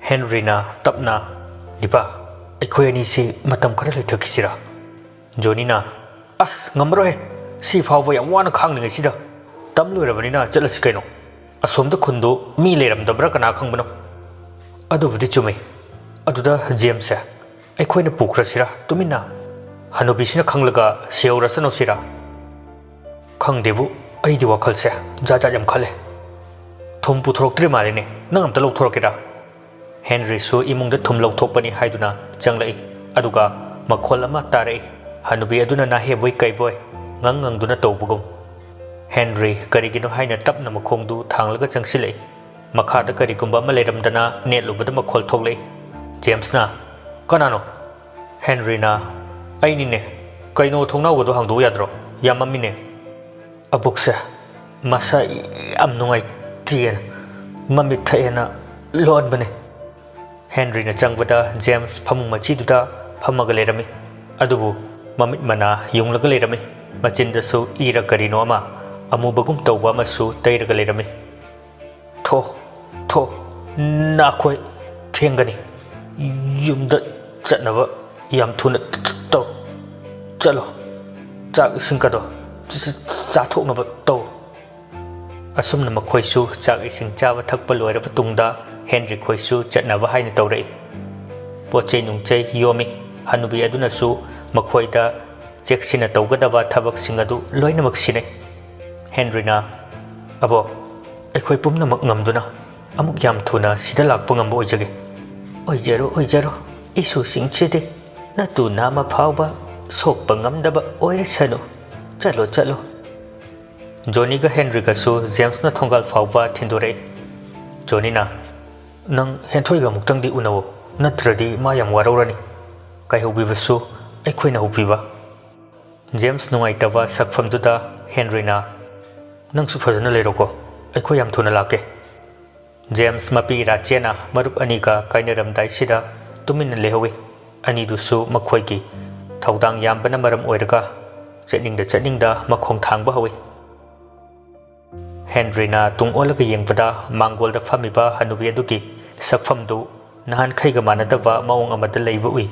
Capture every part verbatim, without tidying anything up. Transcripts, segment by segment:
ꯍꯦꯟꯔꯤꯅ ꯇꯞꯅ, "ꯂꯤꯄꯥ, ꯑꯩꯈꯣꯏ ꯑꯅꯤꯁꯤ ꯃꯇꯝ ꯈꯔ ꯂꯩꯊꯈꯤꯁꯤꯔꯥ?" ꯖꯣꯅꯤꯅ, "ꯑꯁ, ꯉꯝꯃꯔꯣꯏꯍꯦ, ꯁꯤ ꯐꯥꯎꯕ ꯌꯥꯝ ꯋꯥꯅ ꯈꯥꯡꯂꯤꯉꯩꯁꯤꯗ ꯇꯝ ꯂꯣꯏꯔꯕꯅꯤꯅ ꯆꯠꯂꯁꯤ ꯀꯩꯅꯣ꯫ ꯑꯁꯣꯝꯗ ꯈꯨꯟꯗꯨ ꯃꯤ ꯂꯩꯔꯝꯗꯕ꯭ꯔꯥ ꯀꯅꯥ ꯈꯪꯕꯅꯣ?" "ꯑꯗꯨꯕꯨꯗꯤ ꯆꯨꯝꯃꯤ꯫ ꯑꯗꯨꯗ ꯖꯦꯝꯁꯁꯦ ꯑꯩꯈꯣꯏꯅ ꯄꯨꯈ꯭ꯔꯁꯤꯔꯥ ꯇꯨꯃꯤꯟꯅ? ꯍꯅꯨꯕꯤꯁꯤꯅ ꯈꯪꯂꯒ ꯁꯤꯍꯧꯔꯁꯅꯨ ꯁꯤꯔꯥ? ꯈꯪꯗꯦꯕꯨ, ꯑꯩꯗꯤ ꯋꯥꯈꯜꯁꯦ ꯖꯥꯠ ꯖꯥꯠ ꯌꯥꯝ ꯈꯜꯂꯦ꯫ ꯊꯨꯝ ꯄꯨꯊꯣꯔꯛꯇ꯭ꯔꯤ ꯃꯥꯜꯂꯦꯅꯦ, ꯅꯪ ꯑꯝꯇ ꯂꯧꯊꯣꯔꯛꯀꯦꯔꯥ?" ꯍꯦꯟꯔꯤꯁꯨ ꯏꯃꯨꯡꯗ ꯊꯨꯝ ꯂꯧꯊꯣꯛꯄꯅꯤ ꯍꯥꯏꯗꯨꯅ ꯆꯪꯂꯛꯏ꯫ ꯑꯗꯨꯒ ꯃꯈꯣꯜ ꯑꯃ ꯇꯥꯔꯛꯏ, ꯍꯅꯨꯕꯤ ꯑꯗꯨꯅ ꯅꯥꯍꯦꯕꯣꯏ ꯀꯩꯕꯣꯏ ꯉꯪ ꯉꯪꯗꯨꯅ ꯇꯧꯕꯒꯨꯝ꯫ ꯍꯦꯟꯔꯤ ꯀꯔꯤꯒꯤꯅꯣ ꯍꯥꯏꯅ ꯇꯞꯅ ꯃꯈꯣꯡꯗꯨ ꯊꯥꯡꯂꯒ ꯆꯪꯁꯤꯜꯂꯛꯏ꯫ ꯃꯈꯥꯗ ꯀꯔꯤꯒꯨꯝꯕ ꯑꯃ ꯂꯩꯔꯝꯗꯅ ꯅꯦꯠꯂꯨꯕꯗ ꯃꯈꯣꯜ ꯊꯣꯛꯂꯛꯏ꯫ ꯖꯦꯝꯁꯅ, "ꯀꯅꯥꯅꯣ?" ꯍꯦꯟꯔꯤꯅ, "ꯑꯩꯅꯤꯅꯦ꯫ ꯀꯩꯅꯣ, ꯊꯣꯡꯅꯥꯎꯒꯗꯣ ꯍꯥꯡꯗꯣꯛꯎ ꯌꯥꯗ꯭ꯔꯣ? ꯌꯥꯝ ꯃꯝꯃꯤꯅꯦ꯫ ꯑꯕꯣꯛꯁꯦ ꯃꯁꯥ ꯌꯥꯝ ꯅꯨꯡꯉꯥꯏꯇꯦꯅ ꯃꯃꯤꯠ ꯊꯛꯑꯦꯅ ꯂꯣꯟꯕꯅꯦ꯫" ꯍꯦꯟꯔꯤꯅ ꯆꯪꯕꯗ ꯖꯦꯝꯁ ꯐꯃꯨꯡ ꯃꯆꯤꯗꯨꯗ ꯐꯝꯃꯒ ꯂꯩꯔꯝꯃꯤ꯫ ꯑꯗꯨꯕꯨ ꯃꯃꯤꯠ ꯃꯅꯥ ꯌꯨꯡꯂꯒ ꯂꯩꯔꯝꯃꯤ꯫ ꯃꯆꯤꯟꯗꯁꯨ ꯏꯔ ꯀꯔꯤꯅꯣ ꯑꯃ ꯑꯃꯨꯕꯒꯨꯝ ꯇꯧꯕ ꯑꯃꯁꯨ ꯇꯩꯔꯒ ꯂꯩꯔꯝꯃꯤ꯫ "ꯊꯣ, ꯊꯣ, ꯅꯈꯣꯏ ꯊꯦꯡꯒꯅꯤ꯫ ꯌꯨꯝꯗ ꯆꯠꯅꯕ ꯌꯥꯝ ꯊꯨꯅ ꯇꯧ꯫ ꯆꯠꯂꯣ, ꯆꯥꯛ ꯏꯁꯤꯡꯒꯗꯣ ꯆ-, ꯆ-, ꯆꯥꯊꯣꯛꯅꯕ ꯇꯧ꯫" ꯑꯁꯨꯝꯅ ꯃꯈꯣꯏꯁꯨ ꯆꯥꯛ ꯏꯁꯤꯡ ꯆꯥꯕ ꯊꯛꯄ ꯂꯣꯏꯔꯕ ꯇꯨꯡꯗ ꯍꯦꯟꯔꯤ ꯈꯣꯏꯁꯨ ꯆꯠꯅꯕ ꯍꯥꯏꯅ ꯇꯧꯔꯛꯏ꯫ ꯄꯣꯠ ꯆꯩ ꯅꯨꯡꯆꯩ ꯌꯣꯝꯃꯤ꯫ ꯍꯅꯨꯕꯤ ꯑꯗꯨꯅꯁꯨ ꯃꯈꯣꯏꯗ ꯆꯦꯛꯁꯤꯟꯅ ꯇꯧꯒꯗꯕ ꯊꯕꯛꯁꯤꯡ ꯑꯗꯨ ꯂꯣꯏꯅꯃꯛ ꯁꯤꯟꯅꯩ꯫ ꯍꯦꯟꯔꯤꯅ, "ꯑꯕꯣꯛ, ꯑꯩꯈꯣꯏ ꯄꯨꯝꯅꯃꯛ ꯉꯝꯗꯨꯅ ꯑꯃꯨꯛ ꯌꯥꯝ ꯊꯨꯅ ꯁꯤꯗ ꯂꯥꯛꯄ ꯉꯝꯕ ꯑꯣꯏꯖꯒꯦ꯫" "ꯑꯣꯏꯖꯔꯣ, ꯑꯣꯏꯖꯔꯣ꯫ ꯏꯁꯨꯁꯤꯡꯁꯤꯗꯤ ꯅꯇꯨ ꯅꯥꯝꯃ ꯐꯥꯎꯕ ꯁꯣꯛꯄ ꯉꯝꯗꯕ ꯑꯣꯏꯔꯁꯅꯨ꯫ ꯆꯠꯂꯣ, ꯆꯠꯂꯣ꯫" ꯖꯣꯅꯤꯒ ꯍꯦꯟꯔꯤꯒꯁꯨ ꯖꯦꯝꯁꯅ ꯊꯣꯡꯒꯥꯜ ꯐꯥꯎꯕ ꯊꯤꯟꯗꯣꯔꯛꯏ꯫ ꯖꯣꯅꯤꯅ, "ꯅꯪ ꯍꯦꯟꯊꯣꯏꯒ ꯑꯃꯨꯛꯇꯪꯗꯤ ꯎꯅꯧ, ꯅꯠꯇ꯭ꯔꯗꯤ ꯃꯥ ꯌꯥꯝ ꯋꯥꯔꯧꯔꯅꯤ꯫ ꯀꯥꯏꯍꯧꯕꯤꯕꯁꯨ ꯑꯩꯈꯣꯏꯅ ꯍꯧꯕꯤꯕ꯫" ꯖꯦꯝꯁ ꯅꯨꯡꯉꯥꯏꯇꯕ ꯁꯛꯐꯝꯗꯨꯗ ꯍꯦꯟꯔꯤꯅ, "ꯅꯪꯁꯨ ꯐꯖꯅ ꯂꯩꯔꯣꯀꯣ, ꯑꯩꯈꯣꯏ ꯌꯥꯝ ꯊꯨꯅ ꯂꯥꯛꯀꯦ꯫" ꯖꯦꯝꯁ ꯃꯄꯤ ꯏꯔꯥꯆꯦꯅ ꯃꯔꯨꯞ ꯑꯅꯤꯒ ꯀꯥꯏꯅꯔꯝꯗꯥꯏꯁꯤꯗ ꯇꯨꯃꯤꯟꯅ ꯂꯩꯍꯧꯏ꯫ ꯑꯅꯤꯗꯨꯁꯨ ꯃꯈꯣꯏꯒꯤ ꯊꯧꯗꯥꯡ ꯌꯥꯝꯕꯅ ꯃꯔꯝ ꯑꯣꯏꯔꯒ ꯆꯠꯅꯤꯡꯗ ꯆꯠꯅꯤꯡꯗ ꯃꯈꯣꯡ ꯊꯥꯡꯕ ꯍꯧꯏ꯫ ꯍꯦꯟꯔꯤꯅ ꯇꯨꯡ ꯑꯣꯜꯂꯒ ꯌꯦꯡꯕꯗ ꯃꯥꯡꯒꯣꯜꯗ ꯐꯝꯃꯤꯕ ꯍꯅꯨꯕꯤ ꯑꯗꯨꯒꯤ ꯁꯛꯐꯝꯗꯨ ꯅꯍꯥꯟꯈꯩꯒ ꯃꯥꯟꯅꯗꯕ ꯃꯑꯣꯡ ꯑꯃꯗ ꯂꯩꯕ ꯎꯏ꯫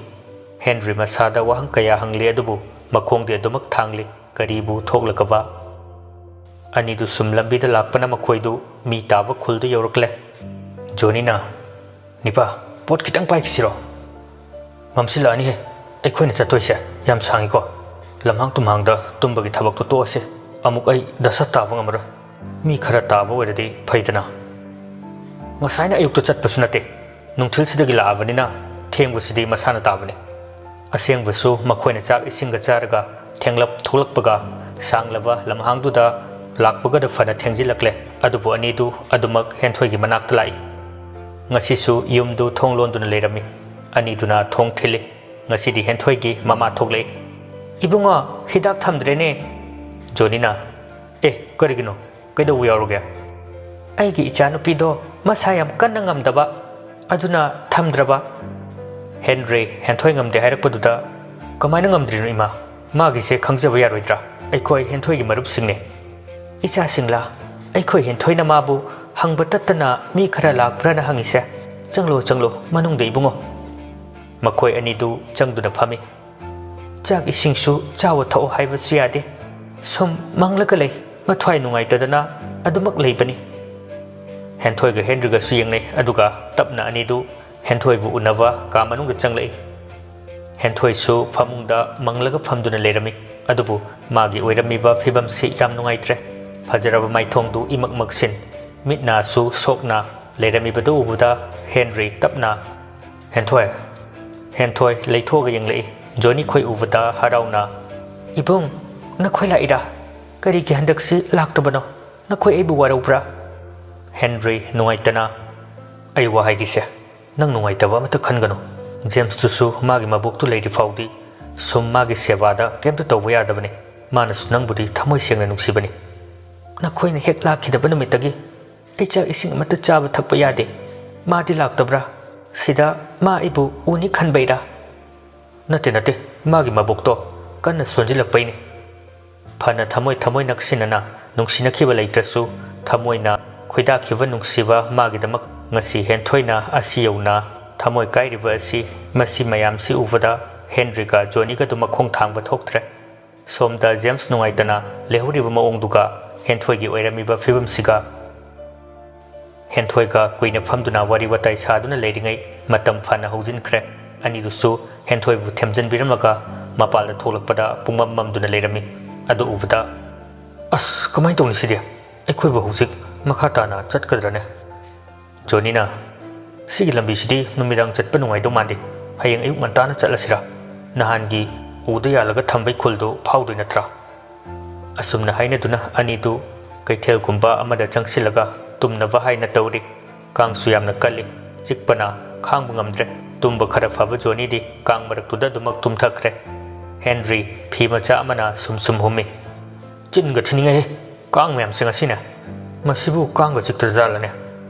ꯍꯦꯟꯔꯤ ꯃꯁꯥꯗ ꯋꯥꯍꯪ ꯀꯌꯥ ꯍꯪꯂꯤ, ꯑꯗꯨꯕꯨ ꯃꯈꯣꯡꯗꯤ ꯑꯗꯨꯃꯛ ꯊꯥꯡꯂꯤ꯫ ꯀꯔꯤꯕꯨ ꯊꯣꯛꯂꯒꯕ? ꯑꯅꯤꯗꯨ ꯁꯨꯝ ꯂꯝꯕꯤꯗ ꯂꯥꯛꯄꯅ ꯃꯈꯣꯏꯗꯨ ꯃꯤ ꯇꯥꯕ ꯈꯨꯜꯗꯨ ꯌꯧꯔꯛꯂꯦ꯫ ꯖꯣꯅꯤꯅ, "ꯅꯤꯄꯥ, ꯄꯣꯠ ꯈꯤꯇꯪ ꯄꯥꯏꯈꯤꯁꯤꯔꯣ?" "ꯃꯝꯁꯤꯜꯂꯛꯑꯅꯤꯍꯦ, ꯑꯩꯈꯣꯏꯅ ꯆꯠꯇꯣꯏꯁꯦ ꯌꯥꯝ ꯁꯥꯡꯉꯤꯀꯣ꯫ ꯂꯝꯍꯥꯡ ꯇꯨꯝꯍꯥꯡꯗ ꯇꯨꯝꯕꯒꯤ ꯊꯕꯛꯇꯣ ꯇꯣꯛꯑꯁꯤ꯫ ꯑꯃꯨꯛ ꯑꯩ ꯗꯁꯥ ꯇꯥꯕ ꯉꯝꯃꯔꯣꯏ꯫ ꯃꯤ ꯈꯔ ꯇꯥꯕ ꯑꯣꯏꯔꯗꯤ ꯐꯩꯗꯅ꯫ ꯉꯁꯥꯏꯅ ꯑꯌꯨꯛꯇ ꯆꯠꯄꯁꯨ ꯅꯠꯇꯦ, ꯅꯨꯡꯊꯤꯜꯁꯤꯗꯒꯤ ꯂꯥꯛꯑꯕꯅꯤꯅ ꯊꯦꯡꯕꯁꯤꯗꯤ ꯃꯁꯥꯅ ꯇꯥꯕꯅꯤ꯫ ꯑꯁꯦꯡꯕꯁꯨ ꯃꯈꯣꯏꯅ ꯆꯥꯛ ꯏꯁꯤꯡꯒ ꯆꯥꯔꯒ ꯊꯦꯡꯂꯞ ꯊꯣꯛꯂꯛꯄꯒ ꯁꯥꯡꯂꯕ ꯂꯝꯍꯥꯡꯗꯨꯗ ꯂꯥꯛꯄꯒꯗ ꯐꯅ ꯊꯦꯡꯖꯤꯜꯂꯛꯂꯦ꯫ ꯑꯗꯨꯕꯨ ꯑꯅꯤꯗꯨ ꯑꯗꯨꯃꯛ ꯍꯦꯟꯊꯣꯏꯒꯤ ꯃꯅꯥꯛꯇ ꯂꯥꯛꯏ꯫ ꯉꯁꯤꯁꯨ ꯌꯨꯝꯗꯨ ꯊꯣꯡ ꯂꯣꯟꯗꯨꯅ ꯂꯩꯔꯝꯃꯤ꯫ ꯑꯅꯤꯗꯨꯅ ꯊꯣꯡ ꯊꯤꯜꯂꯤ꯫ ꯉꯁꯤꯗꯤ ꯍꯦꯟꯊꯣꯏꯒꯤ ꯃꯃꯥ ꯊꯣꯛꯂꯛꯏ꯫ "ꯏꯕꯨꯡꯉꯣ, ꯍꯤꯗꯥꯛ ꯊꯝꯗ꯭ꯔꯦꯅꯦ?" ꯖꯣꯅꯤꯅ, "ꯑꯦ, ꯀꯔꯤꯒꯤꯅꯣ? ꯀꯩꯗꯧꯕ ꯌꯥꯎꯔꯒꯦ?" "ꯑꯩꯒꯤ ꯏꯆꯥꯅꯨꯄꯤꯗꯣ ꯃꯁꯥ ꯌꯥꯝ ꯀꯟꯅ ꯉꯝꯗꯕ, ꯑꯗꯨꯅ ꯊꯝꯗ꯭ꯔꯕ꯫" ꯍꯦꯟꯔꯤ ꯍꯦꯟꯊꯣꯏ ꯉꯝꯗꯦ ꯍꯥꯏꯔꯛꯄꯗꯨꯗ, "ꯀꯃꯥꯏꯅ ꯉꯝꯗ꯭ꯔꯤꯅꯣ ꯏꯃꯥ? ꯃꯥꯒꯤꯁꯦ ꯈꯪꯖꯕ ꯌꯥꯔꯣꯏꯗ꯭ꯔꯥ? ꯑꯩꯈꯣꯏ ꯍꯦꯟꯊꯣꯏꯒꯤ ꯃꯔꯨꯞꯁꯤꯡꯅꯦ꯫" "ꯏꯆꯥꯁꯤꯡꯂꯥ? ꯑꯩꯈꯣꯏ ꯍꯦꯟꯊꯣꯏꯅ ꯃꯥꯕꯨ ꯍꯪꯕ ꯇꯠꯇꯅ ꯃꯤ ꯈꯔ ꯂꯥꯛꯄ꯭ꯔꯥꯅ ꯍꯪꯉꯤꯁꯦ꯫ ꯆꯪꯂꯣ, ꯆꯪꯂꯣ, ꯃꯅꯨꯡꯗ ꯏꯕꯨꯡꯉꯣ꯫" ꯃꯈꯣꯏ ꯑꯅꯤꯗꯨ ꯆꯪꯗꯨꯅ ꯐꯝꯃꯤ꯫ ꯆꯥꯛ ꯏꯁꯤꯡꯁꯨ ꯆꯥꯎ ꯊꯛꯑꯣ ꯍꯥꯏꯕꯁꯨ ꯌꯥꯗꯦ꯫ ꯁꯨꯝ ꯃꯪꯂꯒ ꯂꯩ꯫ ꯃꯊ꯭ꯋꯥꯏ ꯅꯨꯡꯉꯥꯏꯇꯗꯅ ꯑꯗꯨꯃꯛ ꯂꯩꯕꯅꯤ꯫ ꯍꯦꯟꯊꯣꯏꯒ ꯍꯦꯟꯔꯤꯒꯁꯨ ꯌꯦꯡꯅꯩ, ꯑꯗꯨꯒ ꯇꯞꯅ ꯑꯅꯤꯗꯨ ꯍꯦꯟꯊꯣꯏꯕꯨ ꯎꯅꯕ ꯀꯥ ꯃꯅꯨꯡꯗ ꯆꯪꯂꯛꯏ꯫ ꯍꯦꯟꯊꯣꯏꯁꯨ ꯐꯃꯨꯡꯗ ꯃꯪꯂꯒ ꯐꯝꯗꯨꯅ ꯂꯩꯔꯝꯃꯤ꯫ ꯑꯗꯨꯕꯨ ꯃꯥꯒꯤ ꯑꯣꯏꯔꯝꯃꯤꯕ ꯐꯤꯕꯝꯁꯤ ꯌꯥꯝ ꯅꯨꯡꯉꯥꯏꯇ꯭ꯔꯦ꯫ ꯐꯖꯔꯕ ꯃꯥꯏꯊꯣꯡꯗꯨ ꯏꯃꯛ ꯃꯛꯁꯤꯟ, ꯃꯤꯠ ꯅꯥꯁꯨ ꯁꯣꯛꯅ ꯂꯩꯔꯝꯃꯤꯕꯗꯨ ꯎꯕꯗ ꯍꯦꯟꯔꯤ ꯇꯞꯅ, "ꯍꯦꯟꯊꯣꯏ!" ꯍꯦꯟꯊꯣꯏ ꯂꯩꯊꯣꯛꯑꯒ ꯌꯦꯡꯂꯛꯏ꯫ ꯖꯣꯅꯤ ꯈꯣꯏ ꯎꯕꯗ ꯍꯔꯥꯎꯅ, "ꯏꯕꯨꯡ, ꯅꯈꯣꯏ ꯂꯥꯛꯏꯔꯥ? ꯀꯔꯤꯒꯤ ꯍꯟꯗꯛꯁꯤ ꯂꯥꯛꯇꯕꯅꯣ? ꯅꯈꯣꯏ ꯑꯩꯕꯨ ꯋꯥꯔꯧꯕ꯭ꯔꯥ?" ꯍꯦꯟꯔꯤ ꯅꯨꯡꯉꯥꯏꯇꯅ, "ꯑꯩ ꯋꯥ ꯍꯥꯏꯒꯦꯁꯦ, ꯅꯪ ꯅꯨꯡꯉꯥꯏꯇꯕ ꯑꯃꯠꯇ ꯈꯟꯒꯅꯨ꯫ ꯖꯦꯝꯁꯇꯨꯁꯨ ꯃꯥꯒꯤ ꯃꯕꯣꯛꯇꯨ ꯂꯩꯔꯤ ꯐꯥꯎꯗꯤ ꯁꯨꯝ ꯃꯥꯒꯤ ꯁꯦꯕꯥꯗ ꯀꯩꯝꯇ ꯇꯧꯕ ꯌꯥꯗꯕꯅꯤ꯫ ꯃꯥꯅꯁꯨ ꯅꯪꯕꯨꯗꯤ ꯊꯃꯣꯏ ꯁꯦꯡꯅ ꯅꯨꯡꯁꯤꯕꯅꯤ꯫ ꯅꯈꯣꯏꯅ ꯍꯦꯛ ꯂꯥꯛꯈꯤꯗꯕ ꯅꯨꯃꯤꯠꯇꯒꯤ ꯑꯩ ꯆꯥꯛ ꯏꯁꯤꯡ ꯑꯃꯠꯇ ꯆꯥꯕ ꯊꯛꯄ ꯌꯥꯗꯦ꯫ ꯃꯥꯗꯤ ꯂꯥꯛꯇꯕ꯭ꯔꯥ? ꯁꯤꯗ ꯃꯥ ꯑꯩꯕꯨ ꯎꯅꯤ ꯈꯟꯕꯩꯔꯥ?" "ꯅꯠꯇꯦ, ꯅꯠꯇꯦ, ꯃꯥꯒꯤ ꯃꯕꯣꯛꯇꯣ ꯀꯟꯅ ꯁꯣꯟꯖꯤꯜꯂꯛꯄꯩꯅꯤ꯫" ꯐꯅ ꯊꯃꯣꯏ ꯊꯃꯣꯏ ꯅꯛꯁꯤꯟꯅꯅ ꯅꯨꯡꯁꯤꯅꯈꯤꯕ ꯂꯩꯇ꯭ꯔꯁꯨ, ꯊꯃꯣꯏꯅ ꯈꯣꯏꯗꯥꯈꯤꯕ ꯅꯨꯡꯁꯤꯕ ꯃꯥꯒꯤꯗꯃꯛ ꯉꯁꯤ ꯍꯦꯟꯊꯣꯏꯅ ꯑꯁꯤ ꯌꯧꯅ ꯊꯃꯣꯏ ꯀꯥꯏꯔꯤꯕ ꯑꯁꯤ, ꯃꯁꯤ ꯃꯌꯥꯝꯁꯤ ꯎꯕꯗ ꯍꯦꯟꯔꯤꯒ ꯖꯣꯅꯤꯒꯗꯨ ꯃꯈꯣꯡ ꯊꯥꯡꯕ ꯊꯣꯛꯇ꯭ꯔꯦ꯫ ꯁꯣꯝꯗ ꯖꯦꯝꯁ ꯅꯨꯡꯉꯥꯏꯇꯅ ꯂꯩꯍꯧꯔꯤꯕ ꯃꯑꯣꯡꯗꯨꯒ ꯍꯦꯟꯊꯣꯏꯒꯤ ꯑꯣꯏꯔꯝꯃꯤꯕ ꯐꯤꯕꯝꯁꯤꯒ꯫ ꯍꯦꯟꯊꯣꯏꯒ ꯀꯨꯏꯅ ꯐꯝꯗꯨꯅ ꯋꯥꯔꯤ ꯋꯥꯇꯥꯏ ꯁꯥꯗꯨꯅ ꯂꯩꯔꯤꯉꯩ ꯃꯇꯝ ꯐꯅ ꯍꯧꯖꯤꯟꯈ꯭ꯔꯦ꯫ ꯑꯅꯤꯗꯨꯁꯨ ꯍꯦꯟꯊꯣꯏꯕꯨ ꯊꯦꯝꯖꯤꯟꯕꯤꯔꯝꯃꯒ ꯃꯄꯥꯜꯗ ꯊꯣꯛꯂꯛꯄꯗ ꯄꯨꯡꯃꯝ ꯃꯝꯗꯨꯅ ꯂꯩꯔꯝꯃꯤ꯫ ꯑꯗꯨ ꯎꯕꯗ, "ꯑꯁ, ꯀꯃꯥꯏꯅ ꯇꯧꯅꯤ ꯁꯤꯗꯤ? ꯑꯩꯈꯣꯏꯕꯨ ꯍꯧꯖꯤꯛ ꯃꯈꯥ ꯇꯥꯅ ꯆꯠꯀꯗ꯭ꯔꯅꯦ?" ꯖꯣꯅꯤꯅ, "ꯁꯤꯒꯤ ꯂꯝꯕꯤꯁꯤꯗꯤ ꯅꯨꯃꯤꯗꯥꯡ ꯆꯠꯄ ꯅꯨꯡꯉꯥꯏꯗꯧ ꯃꯥꯟꯗꯦ꯫ ꯍꯌꯦꯡ ꯑꯌꯨꯛ ꯉꯟꯇꯥꯅ ꯆꯠꯂꯁꯤꯔꯥ? ꯅꯍꯥꯟꯒꯤ ꯎꯗ ꯌꯥꯜꯂꯒ ꯊꯝꯕꯩ ꯈꯨꯜꯗꯣ ꯐꯥꯎꯗꯣꯏ ꯅꯠꯇ꯭ꯔꯥ?" ꯑꯁꯨꯝꯅ ꯍꯥꯏꯅꯗꯨꯅ ꯑꯅꯤꯗꯨ ꯀꯩꯊꯦꯜꯒꯨꯝꯕ ꯑꯃꯗ ꯆꯪꯁꯤꯜꯂꯒ ꯇꯨꯝꯅꯕ ꯍꯥꯏꯅ ꯇꯧꯔꯤ꯫ ꯀꯥꯡꯁꯨ ꯌꯥꯝꯅ ꯀꯜꯂꯤ꯫ ꯆꯤꯛꯄꯅ ꯈꯥꯡꯕ ꯉꯝꯗ꯭ꯔꯦ꯫ ꯇꯨꯝꯕ ꯈꯔ ꯐꯕ ꯖꯣꯅꯤꯗꯤ ꯀꯥꯡ ꯃꯔꯛꯇꯨꯗ ꯑꯗꯨꯃꯛ ꯇꯨꯝꯊꯈ꯭ꯔꯦ꯫ ꯍꯦꯟꯔꯤ ꯐꯤ ꯃꯆꯥ ꯑꯃꯅ ꯁꯨꯝ ꯁꯨꯝ ꯍꯨꯝꯃꯤ꯫ "ꯆꯤꯟꯒ ꯊꯤꯅꯤꯡꯉꯦꯍꯦ, ꯀꯥꯡ ꯃꯌꯥꯝꯁꯦ ꯉꯁꯤꯅꯦ꯫ ꯃꯁꯤꯕꯨ ꯀꯥꯡꯒ ꯆꯤꯛꯇ꯭ꯔꯖꯥꯠꯂꯅꯦ?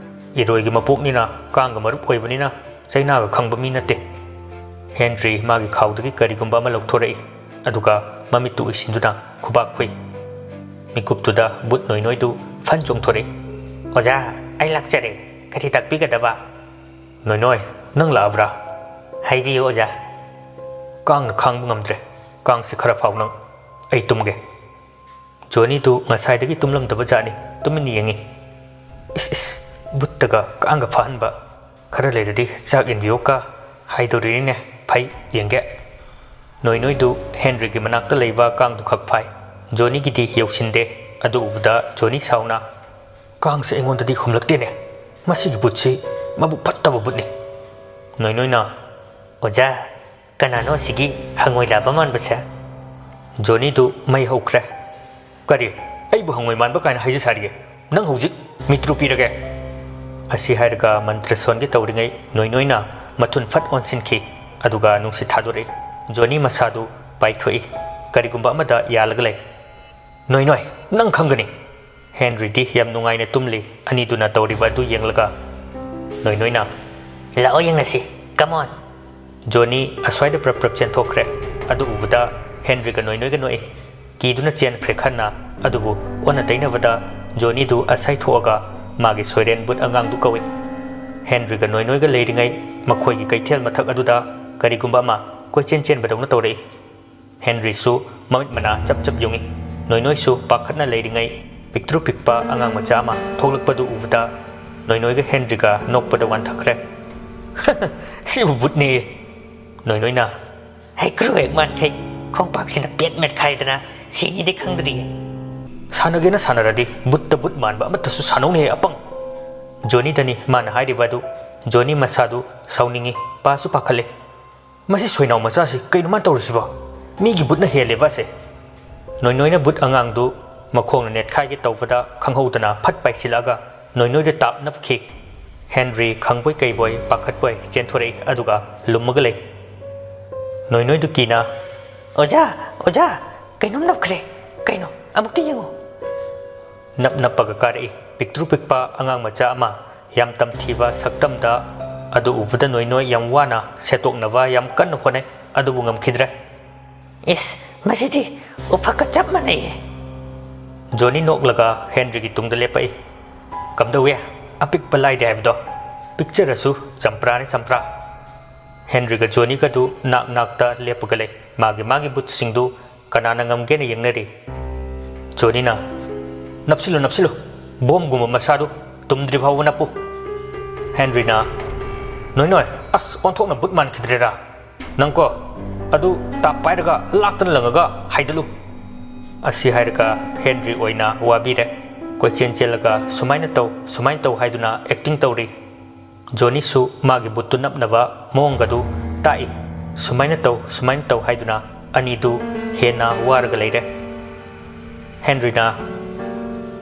ꯏꯔꯣꯏꯒꯤ ꯃꯄꯣꯛꯅꯤꯅ, ꯀꯥꯡꯒ ꯃꯔꯨꯞ ꯑꯣꯏꯕꯅꯤꯅ ꯆꯩꯅꯥꯒ ꯈꯪꯕ ꯃꯤ ꯅꯠꯇꯦ꯫" ꯍꯦꯟꯔꯤ ꯃꯥꯒꯤ ꯈꯥꯎꯗꯒꯤ ꯀꯔꯤꯒꯨꯝꯕ ꯑꯃ ꯂꯧꯊꯣꯔꯛꯏ, ꯑꯗꯨꯒ ꯃꯃꯤꯠꯇꯨ ꯎꯏꯁꯤꯟꯗꯨꯅ ꯈꯨꯕꯥꯛ ꯈꯨꯏ꯫ ꯃꯤꯀꯨꯞꯇꯨꯗ ꯕꯨꯠ ꯅꯣꯏ ꯅꯣꯏꯗꯨ ꯐꯟ ꯆꯣꯡꯊꯣꯔꯛꯏ꯫ "ꯑꯣꯖꯥ, ꯑꯩ ꯂꯥꯛꯆꯔꯦ꯫ ꯀꯔꯤ ꯇꯥꯛꯄꯤꯒꯗꯕ?" "ꯅꯣꯏ ꯅꯣꯏ, ꯅꯪ ꯂꯥꯛꯑꯕ꯭ꯔꯥ?" "ꯍꯥꯏꯕꯤꯌꯨ, ꯑꯣꯖꯥ꯫" "ꯀꯥꯡꯅ ꯈꯥꯡꯕ ꯉꯝꯗ꯭ꯔꯦ꯫ ꯀꯥꯡꯁꯤ ꯈꯔ ꯐꯥꯎ ꯅꯪ꯫ ꯑꯩ ꯇꯨꯝꯒꯦ꯫" ꯖꯣꯅꯤꯗꯨ ꯉꯁꯥꯏꯗꯒꯤ ꯇꯨꯝꯂꯝꯗꯕ ꯖꯥꯠꯅꯤ, ꯇꯨꯃꯤꯟꯅ ꯌꯦꯡꯉꯤ꯫ "ꯏꯁ, ꯏꯁ, ꯕꯨꯠꯇꯒ ꯀꯥꯡꯒ ꯐꯥꯍꯟꯕ꯫ ꯈꯔ ꯂꯩꯔꯗꯤ ꯆꯥꯛ ꯏꯟꯕꯤꯌꯣꯀ ꯍꯥꯏꯗꯧꯔꯤꯅꯦ꯫ ꯐꯩ, ꯌꯦꯡꯒꯦ꯫" ꯅꯣꯏ ꯅꯣꯏꯗꯨ ꯍꯦꯟꯔꯤꯒꯤ ꯃꯅꯥꯛꯇ ꯂꯩꯕ ꯀꯥꯡꯗꯨ ꯈꯛ ꯐꯥꯏ꯫ ꯖꯣꯅꯤꯒꯤꯗꯤ ꯌꯧꯁꯤꯟꯗꯦ꯫ ꯑꯗꯨ ꯎꯕꯗ ꯖꯣꯅꯤ ꯁꯥꯎꯅ, "ꯀꯥꯡꯁꯦ ꯑꯩꯉꯣꯟꯗꯗꯤ ꯍꯨꯝꯂꯛꯇꯦꯅꯦ꯫ ꯃꯁꯤꯒꯤ ꯕꯨꯠꯁꯤ ꯃꯕꯨꯛ ꯐꯠꯇꯕ ꯕꯨꯠꯅꯤ꯫" ꯅꯣꯏ ꯅꯣꯏꯅ, "ꯑꯣꯖꯥ, ꯀꯅꯥꯅꯣ ꯑꯁꯤꯒꯤ ꯍꯪꯉꯣꯏ ꯂꯥꯕ ꯃꯥꯟꯕꯁꯦ?" ꯖꯣꯅꯤꯗꯨ ꯃꯩ ꯍꯧꯈ꯭ꯔꯦ꯫ "ꯀꯔꯤ? ꯑꯩꯕꯨ ꯍꯪꯉꯣꯏ ꯃꯥꯟꯕ ꯀꯥꯏꯅ ꯍꯥꯏꯖ ꯁꯥꯔꯤꯌꯦ? ꯅꯪ ꯍꯧꯖꯤꯛ ꯃꯤꯇ꯭ꯔꯨ ꯄꯤꯔꯒꯦ!" ꯑꯁꯤ ꯍꯥꯏꯔꯒ ꯃꯟꯇ꯭ꯔ ꯁꯣꯟꯒꯦ ꯇꯧꯔꯤꯉꯩ ꯅꯣꯏ ꯅꯣꯏꯅ ꯃꯊꯨꯟ ꯐꯠ ꯑꯣꯟꯁꯤꯟꯈꯤ꯫ ꯑꯗꯨꯒ ꯅꯨꯡꯁꯤꯠ ꯊꯥꯗꯣꯔꯛꯏ꯫ ꯖꯣꯅꯤ ꯃꯁꯥꯗꯨ ꯄꯥꯏꯊꯣꯛꯏ꯫ ꯀꯔꯤꯒꯨꯝꯕ ꯑꯃꯗ ꯌꯥꯜꯂꯒ ꯂꯩ꯫ "ꯅꯣꯏ ꯅꯣꯏ, ꯅꯪ ꯈꯪꯒꯅꯤ!" ꯍꯦꯟꯔꯤꯗꯤ ꯌꯥꯝ ꯅꯨꯡꯉꯥꯏꯅ ꯇꯨꯝꯂꯤ꯫ ꯑꯅꯤꯗꯨꯅ ꯇꯧꯔꯤꯕ ꯑꯗꯨ ꯌꯦꯡꯂꯒ ꯅꯣꯏ ꯅꯣꯏꯅ, "ꯂꯥꯛꯑꯣ ꯌꯦꯡꯉꯁꯤ, come on!" ꯖꯣꯅꯤ ꯑꯁ꯭ꯋꯥꯏꯗ ꯄ꯭ꯔꯞ ꯄ꯭ꯔꯞ ꯆꯦꯟꯊꯣꯛꯈ꯭ꯔꯦ꯫ ꯑꯗꯨ ꯎꯕꯗ ꯍꯦꯟꯔꯤꯒ ꯅꯣꯏ ꯅꯣꯏꯒ ꯅꯣꯛꯏ꯫ ꯀꯤꯗꯨꯅ ꯆꯦꯟꯈ꯭ꯔꯦ ꯈꯟꯅ꯫ ꯑꯗꯨꯕꯨ ꯑꯣꯟꯅ ꯇꯩꯅꯕꯗ ꯖꯣꯅꯤꯗꯨ ꯑꯁꯥꯏ ꯊꯣꯛꯑꯒ ꯃꯥꯒꯤ ꯁꯣꯏꯔꯦꯟ ꯕꯨꯠ ꯑꯉꯥꯡꯗꯨ ꯀꯧꯏ꯫ ꯍꯦꯟꯔꯤꯒ ꯅꯣꯏ ꯅꯣꯏꯒ ꯂꯩꯔꯤꯉꯩ ꯃꯈꯣꯏꯒꯤ ꯀꯩꯊꯦꯜ ꯃꯊꯛ ꯑꯗꯨꯗ ꯀꯔꯤꯒꯨꯝꯕ ꯑꯃ ꯀꯣꯏꯆꯦꯟ ꯆꯦꯟꯕꯗꯧꯅ ꯇꯧꯔꯛꯏ꯫ ꯍꯦꯟꯔꯤꯁꯨ ꯃꯃꯤꯠ ꯃꯅꯥ ꯆꯞ ꯆꯞ ꯌꯨꯡꯏ꯫ ꯅꯣꯏꯅꯣꯏꯁꯨ ꯄꯥꯈꯠꯅ ꯂꯩꯔꯤꯉꯩ, ꯄꯤꯛꯇ꯭ꯔꯨ ꯄꯤꯛꯄ ꯑꯉꯥꯡ ꯃꯆꯥ ꯑꯃ ꯊꯣꯛꯂꯛꯄꯗꯨ ꯎꯕꯗ ꯅꯣꯏꯅꯣꯏꯒ ꯍꯦꯟꯔꯤꯒ ꯅꯣꯛꯄꯗ ꯋꯥꯟꯊꯈ꯭ꯔꯦ꯫ "ꯁꯤꯕꯨ ꯕꯨꯠꯅꯦ!" ꯅꯣꯏꯅꯣꯏꯅ, "ꯍꯩꯀ꯭ꯔꯨ ꯍꯦꯛ ꯃꯥꯟꯈꯩ ꯈꯣꯡꯄꯥꯛꯁꯤꯅ ꯄꯦꯠ ꯃꯦꯠꯈꯥꯏꯗꯅ ꯁꯤꯅꯤꯗꯤ ꯈꯪꯗ꯭ꯔꯤꯌꯦ꯫ "ꯁꯥꯟꯅꯒꯦꯅ ꯁꯥꯟꯅꯔꯗꯤ ꯕꯨꯠꯇ ꯕꯨꯠ ꯃꯥꯟꯕ ꯑꯃꯠꯇꯁꯨ ꯁꯥꯟꯅꯧꯅꯦ ꯑꯄꯪ!" ꯖꯣꯅꯤꯗꯅꯤ ꯃꯥꯅ ꯍꯥꯏꯔꯤꯕ ꯑꯗꯨ꯫ ꯖꯣꯅꯤ ꯃꯁꯥꯗꯨ ꯁꯥꯎꯅꯤꯡꯏ, ꯄꯥꯁꯨ ꯄꯥꯈꯠꯂꯦ꯫ "ꯃꯁꯤ ꯁꯣꯏꯅꯥꯎ ꯃꯆꯥꯁꯤ ꯀꯩꯅꯣ ꯃꯥꯅ ꯇꯧꯔꯤꯁꯤꯕꯣ? ꯃꯤꯒꯤ ꯕꯨꯠꯅ ꯍꯦꯜꯂꯦꯕ ꯑꯁꯦ!" ꯅꯣꯏꯅꯣꯏꯅ ꯕꯨꯠ ꯑꯉꯥꯡꯗꯨ ꯃꯈꯣꯡꯅ ꯅꯦꯠꯈꯥꯏꯒꯦ ꯇꯧꯕꯗ ꯈꯪꯍꯧꯗꯅ ꯐꯠ ꯄꯥꯏꯁꯤꯜꯂꯛꯑꯒ ꯅꯣꯏꯅꯣꯏꯗ ꯇꯥꯞ ꯅꯞꯈꯤ꯫ ꯍꯦꯟꯔꯤ ꯈꯪꯕꯣꯏ ꯀꯩꯕꯣꯏ ꯄꯥꯈꯠꯄꯣꯏ ꯆꯦꯟꯊꯣꯔꯛꯏ, ꯑꯗꯨꯒ ꯂꯨꯝꯃꯒ ꯂꯩ꯫ ꯅꯣꯏꯅꯣꯏꯗꯨ ꯀꯤꯅ, "ꯑꯣꯖꯥ, ꯑꯣꯖꯥ, ꯀꯩꯅꯣꯝ ꯅꯞꯈ꯭ꯔꯦ꯫ ꯀꯩꯅꯣ? ꯑꯃꯨꯛꯇ ꯌꯦꯡꯉꯣ!" ꯅꯞ ꯅꯞꯄꯒ ꯀꯥꯔꯛꯏ꯫ ꯄꯤꯛꯇ꯭ꯔꯨ ꯄꯤꯛꯄ ꯑꯉꯥꯡ ꯃꯆꯥ ꯑꯃ ꯌꯥꯝ ꯇꯝꯊꯤꯕ ꯁꯛꯇꯝꯗ꯫ ꯑꯗꯨ ꯎꯕꯗ ꯅꯣꯏꯅꯣꯏ ꯌꯥꯝ ꯋꯥꯅ ꯁꯦꯠꯇꯣꯛꯅꯕ ꯌꯥꯝ ꯀꯟꯅ ꯍꯣꯠꯅꯩ, ꯑꯗꯨꯕꯨ ꯉꯝꯈꯤꯗ꯭ꯔꯦ꯫ "ꯏꯁ, ꯃꯁꯤꯗꯤ ꯎꯐꯛꯀ ꯆꯞ ꯃꯥꯟꯅꯩꯌꯦ!" ꯖꯣꯅꯤ ꯅꯣꯛꯂꯒ ꯍꯦꯟꯔꯤꯒꯤ ꯇꯨꯡꯗ ꯂꯦꯞꯄꯛꯏ꯫ "ꯀꯝꯗꯧꯏ? ꯑꯄꯤꯛꯄ ꯂꯥꯏꯗꯦ ꯍꯥꯏꯕꯗꯣ꯫ ꯄꯤꯛꯆꯔꯁꯨ ꯆꯝꯄ꯭ꯔꯥꯅꯤ, ꯆꯝꯄ꯭ꯔꯥ!" ꯍꯦꯟꯔꯤꯒ ꯖꯣꯅꯤꯒꯗꯨ ꯅꯥꯛ ꯅꯥꯛꯇ ꯂꯦꯞꯄꯒ ꯂꯩ꯫ ꯃꯥꯒꯤ ꯃꯥꯒꯤ ꯕꯨꯠꯁꯤꯡꯗꯨ ꯀꯅꯥꯅ ꯉꯝꯒꯦꯅ ꯌꯦꯡꯅꯔꯤ꯫ ꯖꯣꯅꯤꯅ, "ꯅꯞꯁꯤꯜꯂꯨ, ꯅꯞꯁꯤꯜꯂꯨ꯫ ꯕꯣꯝꯒꯨꯝꯕ ꯃꯁꯥꯗꯨ ꯇꯨꯝꯗ꯭ꯔꯤ ꯐꯥꯎꯕ ꯅꯞꯄꯨ꯫" ꯍꯦꯟꯔꯤꯅ, "ꯅꯣꯏ ꯅꯣꯏ, ꯑꯁ, ꯑꯣꯟꯊꯣꯛꯅ ꯕꯨꯠ ꯃꯥꯟꯈꯤꯗ꯭ꯔꯦꯗ꯫ ꯅꯪꯀꯣ, ꯑꯗꯨ ꯇꯥꯞ ꯄꯥꯏꯔꯒ ꯂꯥꯛꯇꯅ ꯂꯪꯉꯒ ꯍꯥꯏꯗꯠꯂꯨ꯫" ꯑꯁꯤ ꯍꯥꯏꯔꯒ ꯍꯦꯟꯔꯤ ꯑꯣꯏꯅ ꯋꯥꯕꯤꯔꯦ꯫ ꯀꯣꯏꯆꯦꯟ ꯆꯦꯜꯂꯒ ꯁꯨꯃꯥꯏꯅ ꯇꯧ, ꯁꯨꯃꯥꯏꯅ ꯇꯧ ꯍꯥꯏꯗꯨꯅ ꯑꯦꯛꯇꯤꯡ ꯇꯧꯔꯤ꯫ ꯖꯣꯅꯤꯁꯨ ꯃꯥꯒꯤ ꯕꯨꯠꯇꯨ ꯅꯞꯅꯕ ꯃꯑꯣꯡꯒꯗꯨ ꯇꯥꯛꯏ꯫ "ꯁꯨꯃꯥꯏꯅ ꯇꯧ, ꯁꯨꯃꯥꯏꯅ ꯇꯧ" ꯍꯥꯏꯗꯨꯅ ꯑꯅꯤꯗꯨ ꯍꯦꯟꯅ ꯋꯥꯔꯒ ꯂꯩꯔꯦ꯫ ꯍꯦꯟꯔꯤꯅ,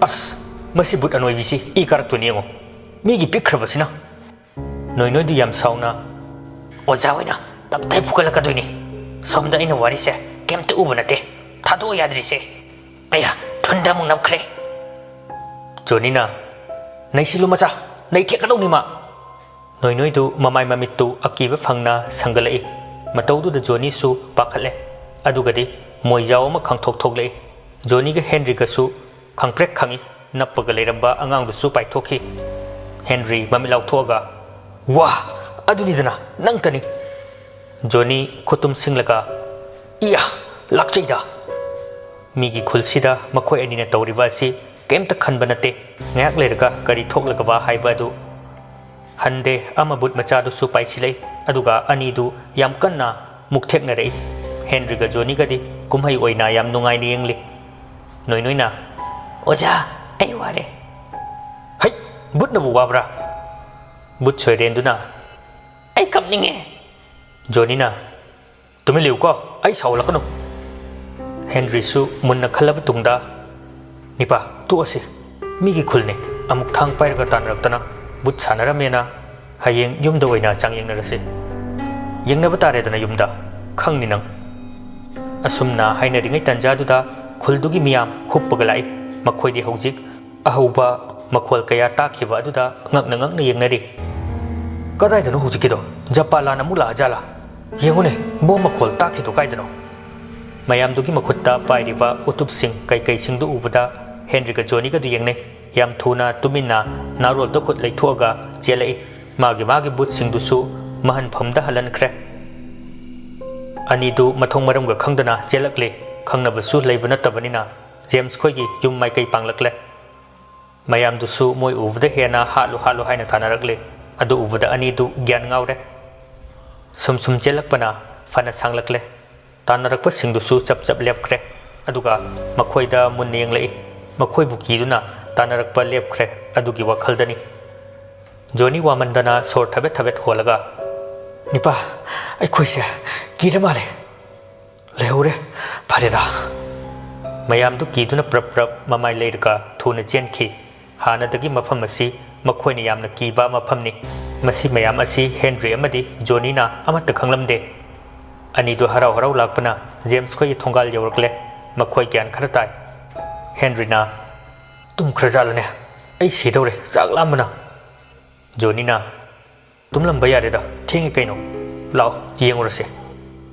"ꯑꯁ, ꯃꯁꯤ ꯕꯨꯠ ꯑꯅꯣꯏꯕꯤꯁꯤ ꯏ ꯀꯥꯔꯛꯇꯣꯏꯅꯤ ꯌꯦꯡꯉꯣ꯫ ꯃꯤꯒꯤ ꯄꯤꯛꯈ꯭ꯔꯕꯁꯤꯅ!" ꯅꯣꯏꯅꯣꯏꯗꯨ ꯌꯥꯝ ꯁꯥꯎꯅ, "ꯑꯣꯖꯥ ꯍꯣꯏꯅ ꯇꯞꯇꯥꯏ ꯐꯨꯒꯠꯂꯛꯀꯗꯣꯏꯅꯤ꯫ ꯁꯣꯝꯗ ꯑꯩꯅ ꯋꯥꯔꯤꯁꯦ ꯀꯩꯝꯇ ꯎꯕ ꯅꯠꯇꯦ꯫ ꯊꯥꯗꯣꯛꯑꯣ ꯌꯥꯗ꯭ꯔꯤꯁꯦ꯫ ꯑꯌꯥ, ꯊꯨꯟꯗ ꯑꯃꯨꯛ ꯅꯞꯈ꯭ꯔꯦ!" ꯖꯣꯅꯤꯅ, "ꯅꯩꯁꯤꯜꯂꯨ ꯃꯆꯥ, ꯅꯩꯊꯦꯛꯀꯗꯧꯅꯤ ꯃꯥ!" ꯅꯣꯏꯅꯣꯏꯗꯨ ꯃꯃꯥꯏ ꯃꯃꯤꯠꯇꯨ ꯑꯀꯤꯕ ꯐꯪꯅ ꯁꯪꯒꯠꯂꯛꯏ꯫ ꯃꯇꯧꯗꯨꯗ ꯖꯣꯅꯤꯁꯨ ꯄꯥꯈꯠꯂꯦ꯫ ꯑꯗꯨꯒꯗꯤ ꯃꯣꯏꯖꯥꯎ ꯑꯃ ꯈꯪꯊꯣꯛ ꯊꯣꯛꯂꯛꯏ꯫ ꯖꯣꯅꯤꯒ ꯍꯦꯟꯔꯤꯒꯁꯨ ꯈꯪꯄ꯭ꯔꯦꯛ ꯈꯪꯏ꯫ ꯅꯞꯄꯒ ꯂꯩꯔꯝꯕ ꯑꯉꯥꯡꯗꯨꯁꯨ ꯄꯥꯏꯊꯣꯛꯈꯤ꯫ ꯍꯦꯟꯔꯤ ꯃꯃꯤꯠ ꯂꯥꯎꯊꯣꯛꯑꯒ, "ꯋꯥ! "ꯑꯗꯨꯅꯤꯗꯅ, ꯅꯪꯇꯅꯤ!" ꯖꯣꯅꯤ ꯈꯨꯇꯨꯝ ꯁꯤꯡꯂꯒ, "ꯏꯌꯥ, ꯂꯥꯛꯆꯩꯗ!" ꯃꯤꯒꯤ ꯈꯨꯜꯁꯤꯗ ꯃꯈꯣꯏ ꯑꯅꯤꯅ ꯇꯧꯔꯤꯕ ꯑꯁꯤ ꯀꯩꯝꯇ ꯈꯟꯕ ꯅꯠꯇꯦ꯫ ꯉꯥꯏꯍꯥꯛ ꯂꯩꯔꯒ ꯀꯔꯤ ꯊꯣꯛꯂꯒꯕ ꯍꯥꯏꯕ ꯑꯗꯨ ꯍꯟꯗꯦ꯫ ꯑꯃ ꯕꯨꯠ ꯃꯆꯥꯗꯨꯁꯨ ꯄꯥꯏꯁꯤꯜꯂꯛꯏ, ꯑꯗꯨꯒ ꯑꯅꯤꯗꯨ ꯌꯥꯝ ꯀꯟꯅ ꯃꯨꯛꯊꯦꯛꯅꯔꯛꯏ꯫ ꯍꯦꯟꯔꯤꯒ ꯖꯣꯅꯤꯒꯗꯤ ꯀꯨꯝꯍꯩ ꯑꯣꯏꯅ ꯌꯥꯝ ꯅꯨꯡꯉꯥꯏꯅ ꯌꯦꯡꯂꯤ꯫ ꯅꯣꯏ ꯅꯣꯏꯅ, "ꯑꯣꯖꯥ, ꯑꯩ ꯋꯥꯔꯦ!" "ꯍꯩ, ꯕꯨꯠꯅꯕꯨ ꯋꯥꯕ꯭ꯔꯥ?" ꯕꯨꯠ ꯁꯣꯏꯔꯦꯟꯗꯨꯅ, "ꯑꯩ ꯀꯞꯅꯤꯡꯉꯦ!" ꯖꯣꯅꯤꯅ, "ꯇꯨꯃꯤꯟ ꯂꯩꯌꯨꯀꯣ, ꯑꯩ ꯁꯥꯎꯍꯜꯂꯛꯀꯅꯨ!" ꯍꯦꯟꯔꯤꯁꯨ ꯃꯨꯟꯅ ꯈꯜꯂꯕ ꯇꯨꯡꯗ, "ꯅꯤꯄꯥ, ꯇꯣꯛꯑꯁꯤ꯫ ꯃꯤꯒꯤ ꯈꯨꯜꯅꯤ, ꯑꯃꯨꯛ ꯊꯥꯡ ꯄꯥꯏꯔꯒ ꯇꯥꯟꯅꯔꯛꯇꯅ ꯕꯨꯠ ꯁꯥꯟꯅꯔꯝꯃꯦꯅ ꯍꯌꯦꯡ ꯌꯨꯝꯗ ꯑꯣꯏꯅ ꯆꯥꯡ ꯌꯦꯡꯅꯔꯁꯤ꯫ ꯌꯦꯡꯅꯕ ꯇꯥꯔꯦꯗꯅ ꯌꯨꯝꯗ, ꯈꯪꯅꯤ ꯅꯪ꯫" ꯑꯁꯨꯝꯅ ꯍꯥꯏꯅꯔꯤꯉꯩ ꯇꯟꯖꯥꯗꯨꯗ ꯈꯨꯜꯗꯨꯒꯤ ꯃꯤꯌꯥꯝ ꯍꯨꯞꯄꯒ ꯂꯥꯛꯏ꯫ ꯃꯈꯣꯏꯗꯤ ꯍꯧꯖꯤꯛ ꯑꯍꯧꯕ ꯃꯈꯣꯜ ꯀꯌꯥ ꯇꯥꯈꯤꯕ ꯑꯗꯨꯗ ꯉꯛꯅ ꯉꯛꯅ ꯌꯦꯡꯅꯔꯤ꯫ "ꯀꯗꯥꯏꯗꯅꯣ ꯍꯧꯖꯤꯛꯀꯤꯗꯣ? ꯖꯄꯥꯟ ꯂꯥꯟ ꯑꯃꯨꯛ ꯂꯥꯛꯑꯖꯥꯠꯂꯥ? ꯌꯦꯡꯉꯨꯅꯦ, ꯕꯣꯝ ꯃꯈꯣꯜ ꯇꯥꯈꯤꯗꯣ ꯀꯥꯏꯗꯅꯣ?" ꯃꯌꯥꯝꯗꯨꯒꯤ ꯃꯈꯨꯠꯇ ꯄꯥꯏꯔꯤꯕ ꯎꯇꯨꯞꯁꯤꯡ ꯀꯩꯀꯩꯁꯤꯡꯗꯨ ꯎꯕꯗ ꯍꯦꯟꯔꯤꯒ ꯖꯣꯅꯤꯒꯗꯨ ꯌꯦꯡꯅꯩ꯫ ꯌꯥꯝ ꯊꯨꯅ ꯇꯨꯃꯤꯟꯅ ꯅꯥꯔꯣꯜꯗ ꯈꯨꯠ ꯂꯩꯊꯣꯛꯑꯒ ꯆꯦꯜꯂꯛꯏ꯫ ꯃꯥꯒꯤ ꯃꯥꯒꯤ ꯕꯨꯠꯁꯤꯡꯗꯨꯁꯨ ꯃꯍꯟꯐꯝꯗ ꯍꯜꯍꯟꯈ꯭ꯔꯦ꯫ ꯑꯅꯤꯗꯨ ꯃꯊꯣꯡ ꯃꯔꯝꯒ ꯈꯪꯗꯅ ꯆꯦꯜꯂꯛꯂꯤ꯫ ꯈꯪꯅꯕꯁꯨ ꯂꯩꯕ ꯅꯠꯇꯕꯅꯤꯅ ꯖꯦꯝꯁ ꯈꯣꯏꯒꯤ ꯌꯨꯝ ꯃꯥꯏꯀꯩ ꯄꯥꯡꯂꯛꯂꯦ꯫ ꯃꯌꯥꯝꯗꯨꯁꯨ ꯃꯣꯏ ꯎꯕꯗ ꯍꯦꯟꯅ ꯍꯥꯠꯂꯨ ꯍꯥꯠꯂꯨ ꯍꯥꯏꯅ ꯇꯥꯟꯅꯔꯛꯂꯤ꯫ ꯑꯗꯨ ꯎꯕꯗ ꯑꯅꯤꯗꯨ ꯒ꯭ꯌꯥꯟ ꯉꯥꯎꯔꯦ꯫ ꯁꯨꯝ ꯁꯨꯝ ꯆꯦꯜꯂꯛꯄꯅ ꯐꯅ ꯁꯥꯡꯂꯛꯂꯦ꯫ ꯇꯥꯟꯅꯔꯛꯄꯁꯤꯡꯗꯨꯁꯨ ꯆꯞ ꯆꯞ ꯂꯦꯞꯈ꯭ꯔꯦ꯫ ꯑꯗꯨꯒ ꯃꯈꯣꯏꯗ ꯃꯨꯟꯅ ꯌꯦꯡꯂꯛꯏ꯫ ꯃꯈꯣꯏꯕꯨ ꯀꯤꯗꯨꯅ ꯇꯥꯟꯅꯔꯛꯄ ꯂꯦꯞꯈ꯭ꯔꯦ꯫ ꯑꯗꯨꯒꯤ ꯋꯥꯈꯜꯗꯅꯤ꯫ ꯖꯣꯅꯤ ꯋꯥꯃꯟꯗꯅ ꯁꯣꯔ ꯊꯕꯦꯠ ꯊꯕꯦꯠ ꯍꯣꯜꯂꯒ, "ꯅꯤꯄꯥ, ꯑꯩꯈꯣꯏꯁꯦ ꯀꯤꯔ ꯃꯥꯜꯂꯦ꯫ ꯂꯩꯍꯧꯔꯦ꯫ ꯐꯔꯦꯗ꯫" ꯃꯌꯥꯝꯗꯨ ꯀꯤꯗꯨꯅ ꯄ꯭ꯔꯞ ꯄ꯭ꯔꯞ ꯃꯃꯥꯏ ꯂꯩꯔꯒ ꯊꯨꯅ ꯆꯦꯟꯈꯤ꯫ ꯍꯥꯟꯅꯗꯒꯤ ꯃꯐꯝ ꯑꯁꯤ ꯃꯈꯣꯏꯅ ꯌꯥꯝꯅ ꯀꯤꯕ ꯃꯐꯝꯅꯤ꯫ ꯃꯁꯤ ꯃꯌꯥꯝ ꯑꯁꯤ ꯍꯦꯟꯔꯤ ꯑꯃꯗꯤ ꯖꯣꯅꯤꯅ ꯑꯃꯠꯇ ꯈꯪꯂꯝꯗꯦ꯫ ꯑꯅꯤꯗꯨ ꯍꯔꯥꯎ ꯍꯔꯥꯎ ꯂꯥꯛꯄꯅ ꯖꯦꯝꯁ ꯈꯣꯏꯒꯤ ꯊꯣꯡꯒꯥꯜ ꯌꯧꯔꯛꯂꯦ꯫ ꯃꯈꯣꯏ ꯒ꯭ꯌꯥꯟ ꯈꯔ ꯇꯥꯏ꯫ ꯍꯦꯟꯔꯤꯅ, "ꯇꯨꯝꯈ꯭ꯔꯖꯥꯠꯂꯅꯦ? ꯑꯩ ꯁꯤꯗꯧꯔꯦ, ꯆꯥꯛ ꯂꯥꯝꯕꯅ꯫" ꯖꯣꯅꯤꯅ, "ꯇꯨꯝꯂꯝꯕ ꯌꯥꯔꯦꯗ, ꯊꯦꯡꯉꯦ ꯀꯩꯅꯣ꯫ ꯂꯥꯛꯑꯣ, ꯌꯦꯡꯉꯨꯔꯁꯦ꯫"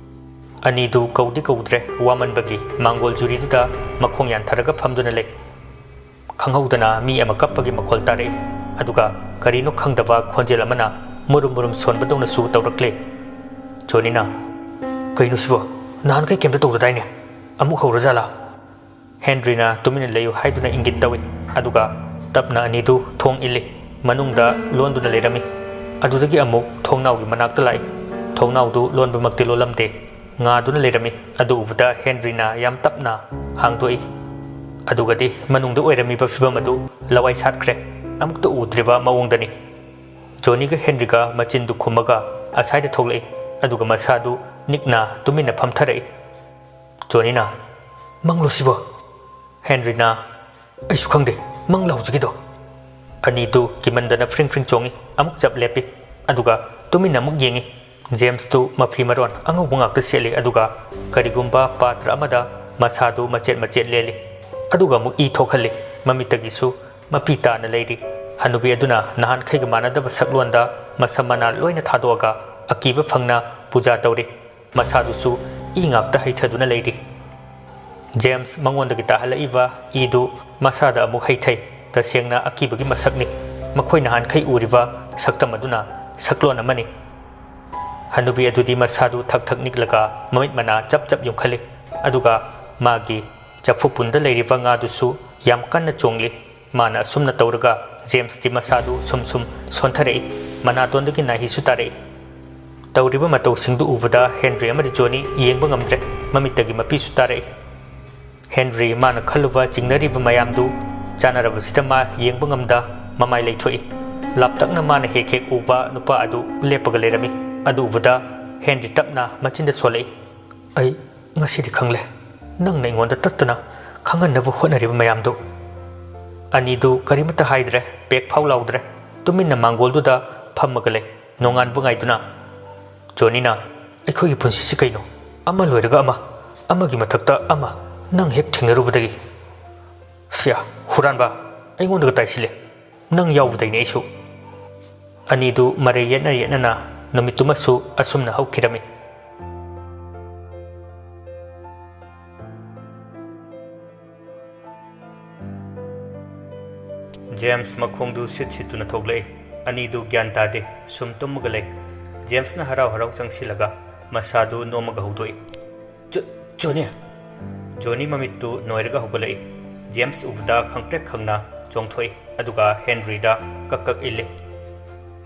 ꯑꯅꯤꯗꯨ ꯀꯧꯗꯤ ꯀꯧꯗ꯭ꯔꯦ, ꯋꯥꯃꯟꯕꯒꯤ ꯃꯥꯡꯒꯣꯜ ꯖꯨꯔꯤꯗꯨꯗ ꯃꯈꯣꯡ ꯌꯥꯟꯊꯔꯒ ꯐꯝꯗꯨꯅ ꯂꯩ꯫ ꯈꯪꯍꯧꯗꯅ ꯃꯤ ꯑꯃ ꯀꯞꯄꯒꯤ ꯃꯈꯣꯜ ꯇꯥꯔꯛꯏ꯫ ꯑꯗꯨꯒ ꯀꯔꯤꯅꯣ ꯈꯪꯗꯕ ꯈꯣꯟꯖꯦꯜ ꯑꯃꯅ ꯃꯨꯔꯨꯝ ꯃꯨꯔꯨꯝ ꯁꯣꯟꯕꯗꯧꯅꯁꯨ ꯇꯧꯔꯛꯂꯦ꯫ ꯖꯣꯅꯤꯅ, "ꯀꯩꯅꯣ ꯁꯤꯕꯣ? ꯅꯍꯥꯟꯈꯩ ꯀꯩꯝꯇ ꯇꯧꯗꯗꯥꯏꯅꯦ? ꯑꯃꯨꯛ ꯍꯧꯔꯖꯥꯠꯂꯥ?" ꯍꯦꯟꯔꯤꯅ ꯇꯨꯃꯤꯟꯅ ꯂꯩꯌꯨ ꯍꯥꯏꯗꯨꯅ ꯏꯪꯒꯤꯠ ꯇꯧꯏ꯫ ꯑꯗꯨꯒ ꯇꯞꯅ ꯑꯅꯤꯗꯨ ꯊꯣꯡ ꯏꯜꯂꯤ꯫ ꯃꯅꯨꯡꯗ ꯂꯣꯟꯗꯨꯅ ꯂꯩꯔꯝꯃꯤ꯫ ꯑꯗꯨꯗꯒꯤ ꯑꯃꯨꯛ ꯊꯣꯡꯅꯥꯎꯒꯤ ꯃꯅꯥꯛꯇ ꯂꯥꯛꯏ꯫ ꯊꯣꯡꯅꯥꯎꯗꯨ ꯂꯣꯟꯕꯃꯛꯇꯤ ꯂꯣꯜꯂꯝꯗꯦ꯫ ꯉꯥꯗꯨꯅ ꯂꯩꯔꯝꯃꯤ꯫ ꯑꯗꯨ ꯎꯕꯗ ꯍꯦꯟꯔꯤꯅ ꯌꯥꯝ ꯇꯞꯅ ꯍꯥꯡꯗꯣꯛꯏ꯫ ꯑꯗꯨꯒꯗꯤ ꯃꯅꯨꯡꯗ ꯑꯣꯏꯔꯝꯃꯤꯕ ꯐꯤꯕꯝ ꯑꯗꯨ ꯂꯋꯥꯏ ꯁꯥꯠꯈ꯭ꯔꯦ꯫ ꯑꯃꯨꯛꯇ ꯎꯗ꯭ꯔꯤꯕ ꯃꯑꯣꯡꯗꯅꯤ꯫ ꯖꯣꯅꯤꯒ ꯍꯦꯟꯔꯤꯒ ꯃꯆꯤꯟꯗꯨ ꯈꯨꯝꯃꯒ ꯑꯁꯥꯏꯗ ꯊꯣꯛꯂꯛꯏ꯫ ꯑꯗꯨꯒ ꯃꯁꯥꯗꯨ ꯅꯤꯛꯅ ꯇꯨꯃꯤꯟꯅ ꯐꯝꯊꯔꯛꯏ꯫ ꯖꯣꯅꯤꯅ, "ꯃꯪꯂꯣ ꯁꯤꯕꯣ?" ꯍꯦꯟꯔꯤꯅ, "ꯑꯩꯁꯨ ꯈꯪꯗꯦ, ꯃꯪꯂ ꯍꯧꯖꯤꯛꯀꯤꯗꯣ?" ꯑꯅꯤꯗꯨ ꯀꯤꯃꯟꯗꯅ ꯐ꯭ꯔꯤꯡ ꯐ꯭ꯔꯤꯡ ꯆꯣꯡꯉꯤ꯫ ꯑꯃꯨꯛ ꯆꯞ ꯂꯦꯞꯄꯤ꯫ ꯑꯗꯨꯒ ꯇꯨꯃꯤꯟꯅ ꯑꯃꯨꯛ ꯌꯦꯡꯉꯤ꯫ ꯖꯦꯝꯁꯇꯨ ꯃꯐꯤ ꯃꯔꯣꯟ ꯑꯉꯧꯕ ꯉꯥꯛꯇ ꯁꯦꯠꯂꯤ꯫ ꯑꯗꯨꯒ ꯀꯔꯤꯒꯨꯝꯕ ꯄꯥꯇ꯭ꯔ ꯑꯃꯗ ꯃꯁꯥꯗꯨ ꯃꯆꯦꯠ ꯃꯆꯦꯠ ꯂꯦꯜꯂꯤ꯫ ꯑꯗꯨꯒ ꯑꯃꯨꯛ ꯏ ꯊꯣꯛꯍꯜꯂꯤ꯫ ꯃꯃꯤꯠꯇꯒꯤꯁꯨ ꯃꯄꯤ ꯇꯥꯅ ꯂꯩꯔꯤ꯫ ꯍꯅꯨꯕꯤ ꯑꯗꯨꯅ ꯅꯍꯥꯟꯈꯩꯒ ꯃꯥꯟꯅꯗꯕ ꯁꯛꯂꯣꯟꯗ ꯃꯁꯝ ꯃꯅꯥ ꯂꯣꯏꯅ ꯊꯥꯗꯣꯛꯑꯒ ꯑꯀꯤꯕ ꯐꯪꯅ ꯄꯨꯖꯥ ꯇꯧꯔꯤ꯫ ꯃꯁꯥꯗꯨꯁꯨ ꯏ ꯉꯥꯛꯇ ꯍꯩꯊꯗꯨꯅ ꯂꯩꯔꯤ꯫ ꯖꯦꯝꯁ ꯃꯉꯣꯟꯗꯒꯤ ꯇꯥꯍꯜꯂꯛꯏꯕ ꯏꯗꯨ ꯃꯁꯥꯗ ꯑꯃꯨꯛ ꯍꯩꯊꯩ꯫ ꯇꯁꯦꯡꯅ ꯑꯀꯤꯕꯒꯤ ꯃꯁꯛꯅꯤ꯫ ꯃꯈꯣꯏ ꯅꯍꯥꯟꯈꯩ ꯎꯔꯤꯕ ꯁꯛꯇꯝ ꯑꯗꯨꯅ ꯁꯛꯂꯣꯟ ꯑꯃꯅꯤ꯫ ꯍꯅꯨꯕꯤ ꯑꯗꯨꯗꯤ ꯃꯁꯥꯗꯨ ꯊꯛ ꯊꯛ ꯅꯤꯛꯂꯒ ꯃꯃꯤꯠ ꯃꯅꯥ ꯆꯞ ꯆꯞ ꯌꯨꯡꯈꯠꯂꯤ꯫ ꯑꯗꯨꯒ ꯃꯥꯒꯤ ꯆꯐꯨ ꯄꯨꯟꯗ ꯂꯩꯔꯤꯕ ꯉꯥꯗꯨꯁꯨ ꯌꯥꯝ ꯀꯟꯅ ꯆꯣꯡꯂꯤ꯫ ꯃꯥꯅ ꯑꯁꯨꯝꯅ ꯇꯧꯔꯒ ꯖꯦꯝꯁꯇꯤ ꯃꯁꯥꯗꯨ ꯁꯨꯝ ꯁꯨꯝ ꯁꯣꯟꯊꯔꯛꯏ꯫ ꯃꯅꯥꯇꯣꯟꯗꯒꯤ ꯅꯥꯍꯤꯁꯨ ꯇꯥꯔꯛꯏ꯫ ꯇꯧꯔꯤꯕ ꯃꯇꯧꯁꯤꯡꯗꯨ ꯎꯕꯗ ꯍꯦꯟꯔꯤ ꯑꯃꯗꯤ ꯖꯣꯅꯤ ꯌꯦꯡꯕ ꯉꯝꯗ꯭ꯔꯦ꯫ ꯃꯃꯤꯠꯇꯒꯤ ꯃꯄꯤꯁꯨ ꯇꯥꯔꯛꯏ꯫ ꯍꯦꯟꯔꯤ ꯃꯥꯅ ꯈꯜꯂꯨꯕ ꯆꯤꯡꯅꯔꯤꯕ ꯃꯌꯥꯝꯗꯨ ꯆꯥꯟꯅꯔꯕꯁꯤꯗ ꯃꯥ ꯌꯦꯡꯕ ꯉꯝꯗ ꯃꯃꯥꯏ ꯂꯩꯊꯣꯛꯏ꯫ ꯂꯥꯞꯇꯛꯅ ꯃꯥꯅ ꯍꯦꯛ ꯍꯦꯛ ꯎꯕ ꯅꯨꯄꯥ ꯑꯗꯨ ꯂꯦꯞꯄꯒ ꯂꯩꯔꯝꯃꯤ꯫ ꯑꯗꯨ ꯎꯕꯗ ꯍꯦꯟꯔꯤ ꯇꯞꯅ ꯃꯆꯤꯟꯗ ꯁꯣꯜꯂꯛꯏ꯫ "ꯑꯩ ꯉꯁꯤꯗꯤ ꯈꯪꯂꯦ, ꯅꯪꯅ ꯑꯩꯉꯣꯟꯗ ꯇꯠꯇꯅ ꯈꯪꯍꯟꯅꯕ ꯍꯣꯠꯅꯔꯤꯕ ꯃꯌꯥꯝꯗꯨ꯫" ꯑꯅꯤꯗꯨ ꯀꯔꯤꯃꯠꯇ ꯍꯥꯏꯗ꯭ꯔꯦ, ꯄꯦꯛ ꯐꯥꯎ ꯂꯥꯎꯗ꯭ꯔꯦ, ꯇꯨꯃꯤꯟꯅ ꯃꯥꯡꯒꯣꯜꯗꯨꯗ ꯐꯝꯃꯒ ꯂꯩ, ꯅꯣꯡꯉꯥꯟꯕ ꯉꯥꯏꯗꯨꯅ꯫ ꯖꯣꯅꯤꯅ, "ꯑꯩꯈꯣꯏꯒꯤ ꯄꯨꯟꯁꯤꯁꯤ ꯀꯩꯅꯣ? ꯑꯃ ꯂꯣꯏꯔꯒ ꯑꯃ, ꯑꯃꯒꯤ ꯃꯊꯛꯇ ꯑꯃ, ꯅꯪ ꯍꯦꯛ ꯊꯦꯡꯅꯔꯨꯕꯗꯒꯤ꯫" "ꯁꯤꯌꯥ, ꯍꯨꯔꯥꯟꯕ, ꯑꯩꯉꯣꯟꯗꯒ ꯇꯥꯏꯁꯤꯜꯂꯦ꯫ ꯅꯪ ꯌꯥꯎꯕꯗꯩꯅꯦ ꯑꯩꯁꯨ꯫" ꯑꯅꯤꯗꯨ ꯃꯔꯩ ꯌꯦꯠꯅ ꯌꯦꯠꯅꯅ ꯅꯨꯃꯤꯠꯇꯨꯃꯁꯨ ꯑꯁꯨꯝꯅ ꯍꯧꯈꯤꯔꯝꯃꯤ꯫ ꯖꯦꯝꯁ ꯃꯈꯣꯡꯗꯨ ꯁꯤꯠ ꯁꯤꯠꯇꯨꯅ ꯊꯣꯛꯂꯛꯏ꯫ ꯑꯅꯤꯗꯨ ꯒ꯭ꯌꯥꯟ ꯇꯥꯗꯦ, ꯁꯨꯝ ꯇꯨꯝꯃꯒ ꯂꯩ꯫ ꯖꯦꯝꯁꯅ ꯍꯔꯥꯎ ꯍꯔꯥꯎ ꯆꯪꯁꯤꯜꯂꯒ ꯃꯁꯥꯗꯨ ꯅꯣꯝꯃꯒ ꯍꯧꯗꯣꯛꯏ꯫ "ꯖꯣ-, ꯖꯣꯅꯤ!" ꯖꯣꯅꯤ ꯃꯃꯤꯠꯇꯨ ꯅꯣꯏꯔꯒ ꯍꯧꯒꯠꯂꯛꯏ꯫ ꯖꯦꯝꯁ ꯎꯕꯗ ꯈꯪꯄ꯭ꯔꯦꯛ ꯈꯪꯅ ꯆꯣꯡꯊꯣꯛꯏ, ꯑꯗꯨꯒ ꯍꯦꯟꯔꯤꯗ ꯀꯛ ꯀꯛ ꯏꯜꯂꯤ꯫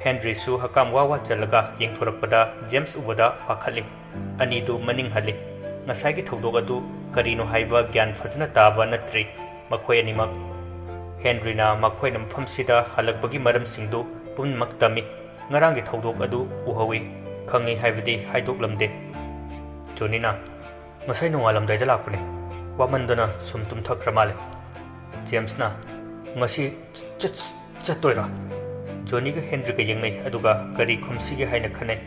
ꯍꯦꯟꯔꯤꯁꯨ ꯍꯀꯥꯝ ꯋꯥ ꯋꯥ ꯆꯜꯂꯒ ꯌꯦꯡꯊꯣꯔꯛꯄꯗ ꯖꯦꯝꯁ ꯎꯕꯗ ꯄꯥꯈꯠꯂꯤ꯫ ꯑꯅꯤꯗꯨ ꯃꯅꯤꯡ ꯍꯜꯂꯤ꯫ ꯉꯁꯥꯏꯒꯤ ꯊꯧꯗꯣꯛ ꯑꯗꯨ ꯀꯔꯤꯅꯣ ꯍꯥꯏꯕ ꯒ꯭ꯌꯥꯟ ꯐꯖꯅ ꯇꯥꯕ ꯅꯠꯇ꯭ꯔꯤ ꯃꯈꯣꯏ ꯑꯅꯤꯃꯛ꯫ ꯍꯦꯟꯔꯤꯅ ꯃꯈꯣꯏꯅ ꯃꯐꯝꯁꯤꯗ ꯍꯜꯂꯛꯄꯒꯤ ꯃꯔꯝꯁꯤꯡꯗꯨ ꯄꯨꯝꯅꯃꯛ ꯇꯝꯃꯤ꯫ ꯉꯔꯥꯡꯒꯤ ꯊꯧꯗꯣꯛ ꯑꯗꯨ ꯎꯍꯧꯏ, ꯈꯪꯏ ꯍꯥꯏꯕꯗꯤ ꯍꯥꯏꯗꯣꯛꯂꯝꯗꯦ꯫ ꯖꯣꯅꯤꯅ, "ꯉꯁꯥꯏ ꯅꯣꯡꯉꯥꯜꯂꯝꯗꯥꯏꯗ ꯂꯥꯛꯄꯅꯦ꯫ ꯋꯥꯃꯟꯗꯅ ꯁꯨꯝ ꯇꯨꯝꯊꯈ꯭ꯔ ꯃꯥꯜꯂꯦ꯫" ꯖꯦꯝꯁꯅ, "ꯉꯁꯤ ꯆꯠ-, ꯆꯠꯇꯣꯏꯔꯥ?" ꯖꯣꯅꯤꯒ ꯍꯦꯟꯔꯤꯒ ꯌꯦꯡꯅꯩ, ꯑꯗꯨꯒ ꯀꯔꯤ ꯈꯨꯝꯁꯤꯒꯦ ꯍꯥꯏꯅ ꯈꯟꯅꯩ꯫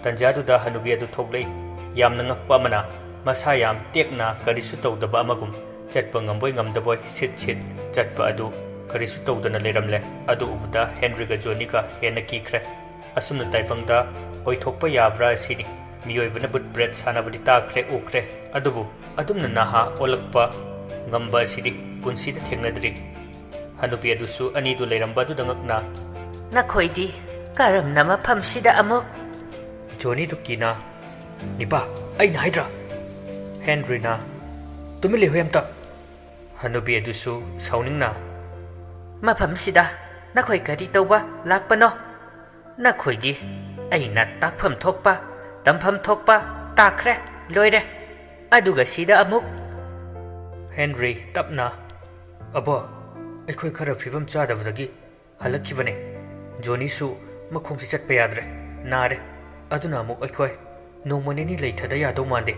ꯇꯟꯖꯥꯗꯨꯗ ꯍꯅꯨꯕꯤ ꯑꯗꯨ ꯊꯣꯛꯂꯛꯏ꯫ ꯌꯥꯝꯅ ꯉꯛꯄ ꯑꯃꯅ, ꯃꯁꯥ ꯌꯥꯝ ꯇꯦꯛꯅ ꯀꯔꯤꯁꯨ ꯇꯧꯗꯕ ꯑꯃꯒꯨꯝ, ꯆꯠꯄ ꯉꯝꯕꯣꯏ ꯉꯝꯗꯕꯣꯏ ꯁꯤꯠ ꯁꯤꯠ ꯆꯠꯄ ꯑꯗꯨ ꯀꯔꯤꯁꯨ ꯇꯧꯗꯅ ꯂꯩꯔꯝꯂꯦ꯫ ꯑꯗꯨ ꯎꯕꯗ ꯍꯦꯟꯔꯤꯒ ꯖꯣꯅꯤꯒ ꯍꯦꯟꯅ ꯀꯤꯈ꯭ꯔꯦ꯫ ꯑꯁꯨꯝꯅ ꯇꯥꯏꯕꯪꯗ ꯑꯣꯏꯊꯣꯛꯄ ꯌꯥꯕ꯭ꯔꯥ ꯑꯁꯤꯅꯤ꯫ ꯃꯤꯑꯣꯏꯕꯅ ꯕꯨꯠ ꯕ꯭ꯔꯦꯠ ꯁꯥꯟꯅꯕꯗꯤ ꯇꯥꯈ꯭ꯔꯦ, ꯎꯈ꯭ꯔꯦ, ꯑꯗꯨꯕꯨ ꯑꯗꯨꯝꯅ ꯅꯍꯥ ꯑꯣꯜꯂꯛꯄ ꯉꯝꯕ ꯑꯁꯤꯗꯤ ꯄꯨꯟꯁꯤꯗ ꯊꯦꯡꯅꯗ꯭ꯔꯤ꯫ ꯍꯅꯨꯕꯤ ꯑꯗꯨꯁꯨ ꯑꯅꯤꯗꯨ ꯂꯩꯔꯝꯕ ꯑꯗꯨꯗ ꯉꯛꯅ, "ꯅꯈꯣꯏꯗꯤ ꯀꯔꯝꯅ ꯃꯐꯝꯁꯤꯗ ꯑꯃꯨꯛ?" ꯖꯣꯅꯤꯗꯨ ꯀꯤꯅ, "ꯅꯤꯄꯥ, ꯑꯩꯅ ꯍꯥꯏꯗ꯭ꯔꯥ?" ꯍꯦꯟꯔꯤꯅ, "ꯇꯨꯃꯤꯟ ꯂꯩꯍꯨ ꯑꯝꯇ!" ꯍꯅꯨꯕꯤ ꯑꯗꯨꯁꯨ ꯁꯥꯎꯅꯤꯡꯅ, "ꯃꯐꯝꯁꯤꯗ ꯅꯈꯣꯏ ꯀꯔꯤ ꯇꯧꯕ ꯂꯥꯛꯄꯅꯣ? ꯅꯈꯣꯏꯒꯤ ꯑꯩꯅ ꯇꯥꯛꯐꯝ ꯊꯣꯛꯄ, ꯇꯝꯐꯝ ꯊꯣꯛꯄ ꯇꯥꯛꯈ꯭ꯔꯦ, ꯂꯣꯏꯔꯦ꯫ ꯑꯗꯨꯒ ꯁꯤꯗ ꯑꯃꯨꯛ?" ꯍꯦꯟꯔꯤ ꯇꯞꯅ, "ꯑꯕꯣ, ꯑꯩꯈꯣꯏ ꯈꯔ ꯐꯤꯕꯝ ꯆꯥꯗꯕꯗꯒꯤ ꯍꯜꯂꯛꯈꯤꯕꯅꯦ꯫ ꯖꯣꯅꯤꯁꯨ ꯃꯈꯣꯡꯁꯤ ꯆꯠꯄ ꯌꯥꯗ꯭ꯔꯦ, ꯅꯥꯔꯦ꯫ ꯑꯗꯨꯅ ꯑꯃꯨꯛ ꯑꯩꯈꯣꯏ ꯅꯣꯡꯃ ꯅꯤꯅꯤ ꯂꯩꯊꯗ ꯌꯥꯗꯧ ꯃꯥꯟꯗꯦ꯫"